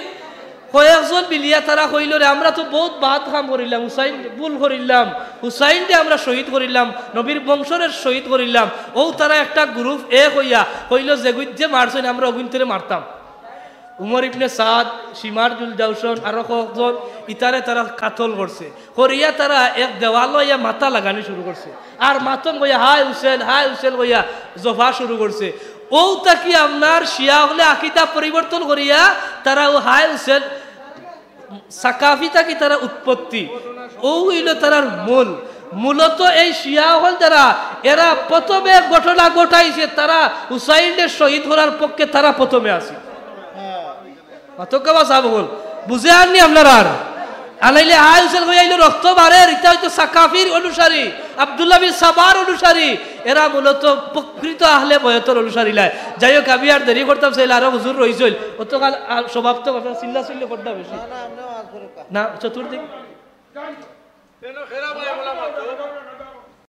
কয়েকজন মিলিয়া তারা কইল, "রে, আমরা তো বউত বাদ কাম করিলাম, হুসাইন ভুল করিলাম, হুসাইনরে আমরা শহীদ করিলাম, নবীর বংশরে শহীদ করিলাম।" ও তারা একটা গ্রুপ এক অইয়া কইল, "যেগুইন যে মারছইন, আমরা অগুইন্তরে মারতাম।" উমর ইবনে সাদ, শিমার জুলজাউশন, আরো কয়েকজন, ইতারে তারা কাতল করছে। করিয়া তারা এক দেওয়ালো আইয়া মাথা লাগানি শুরু করছে। আর মাতন কইয়া, "হায় হুসেন, হায় হুসেন" কইয়া জফা শুরু করছে। ও থাকি আপনার শিয়া অকলে আকিদা পরিবর্তন করিয়া তারা ও হায় হুসেন, সাকাফি থাকি তারা উৎপত্তি। ও অইল তারার মূল। মূলত এই শিয়া অকল যারা, এরা প্রথমে ঘটনা ঘটাইছে, তারা হুসাইনরে শহীদ করার পক্ষে তারা প্রথমে আছে। মাতক্কা বা সাব অকল, বুঝে আননি আপনারা আর? আনাইলে হায় হুসেন কইয়া আইলো রক্ত বাড়ের, ইতা অইতো সাকাফির অনুসারী, আব্দুল্লাহ বিন সাবার অনুসারী। এরা মূলত প্রকৃত আহলে বয়তর অনুসারী লয়। যাই হোক, আমি আর দেরি করতাম চাইলে আরো হুজুর রইছইল। অতকাল আর সমাপ্ত কথা, চিল্লা চিল্লি করতাম বেশি। না, চতুর্দিক।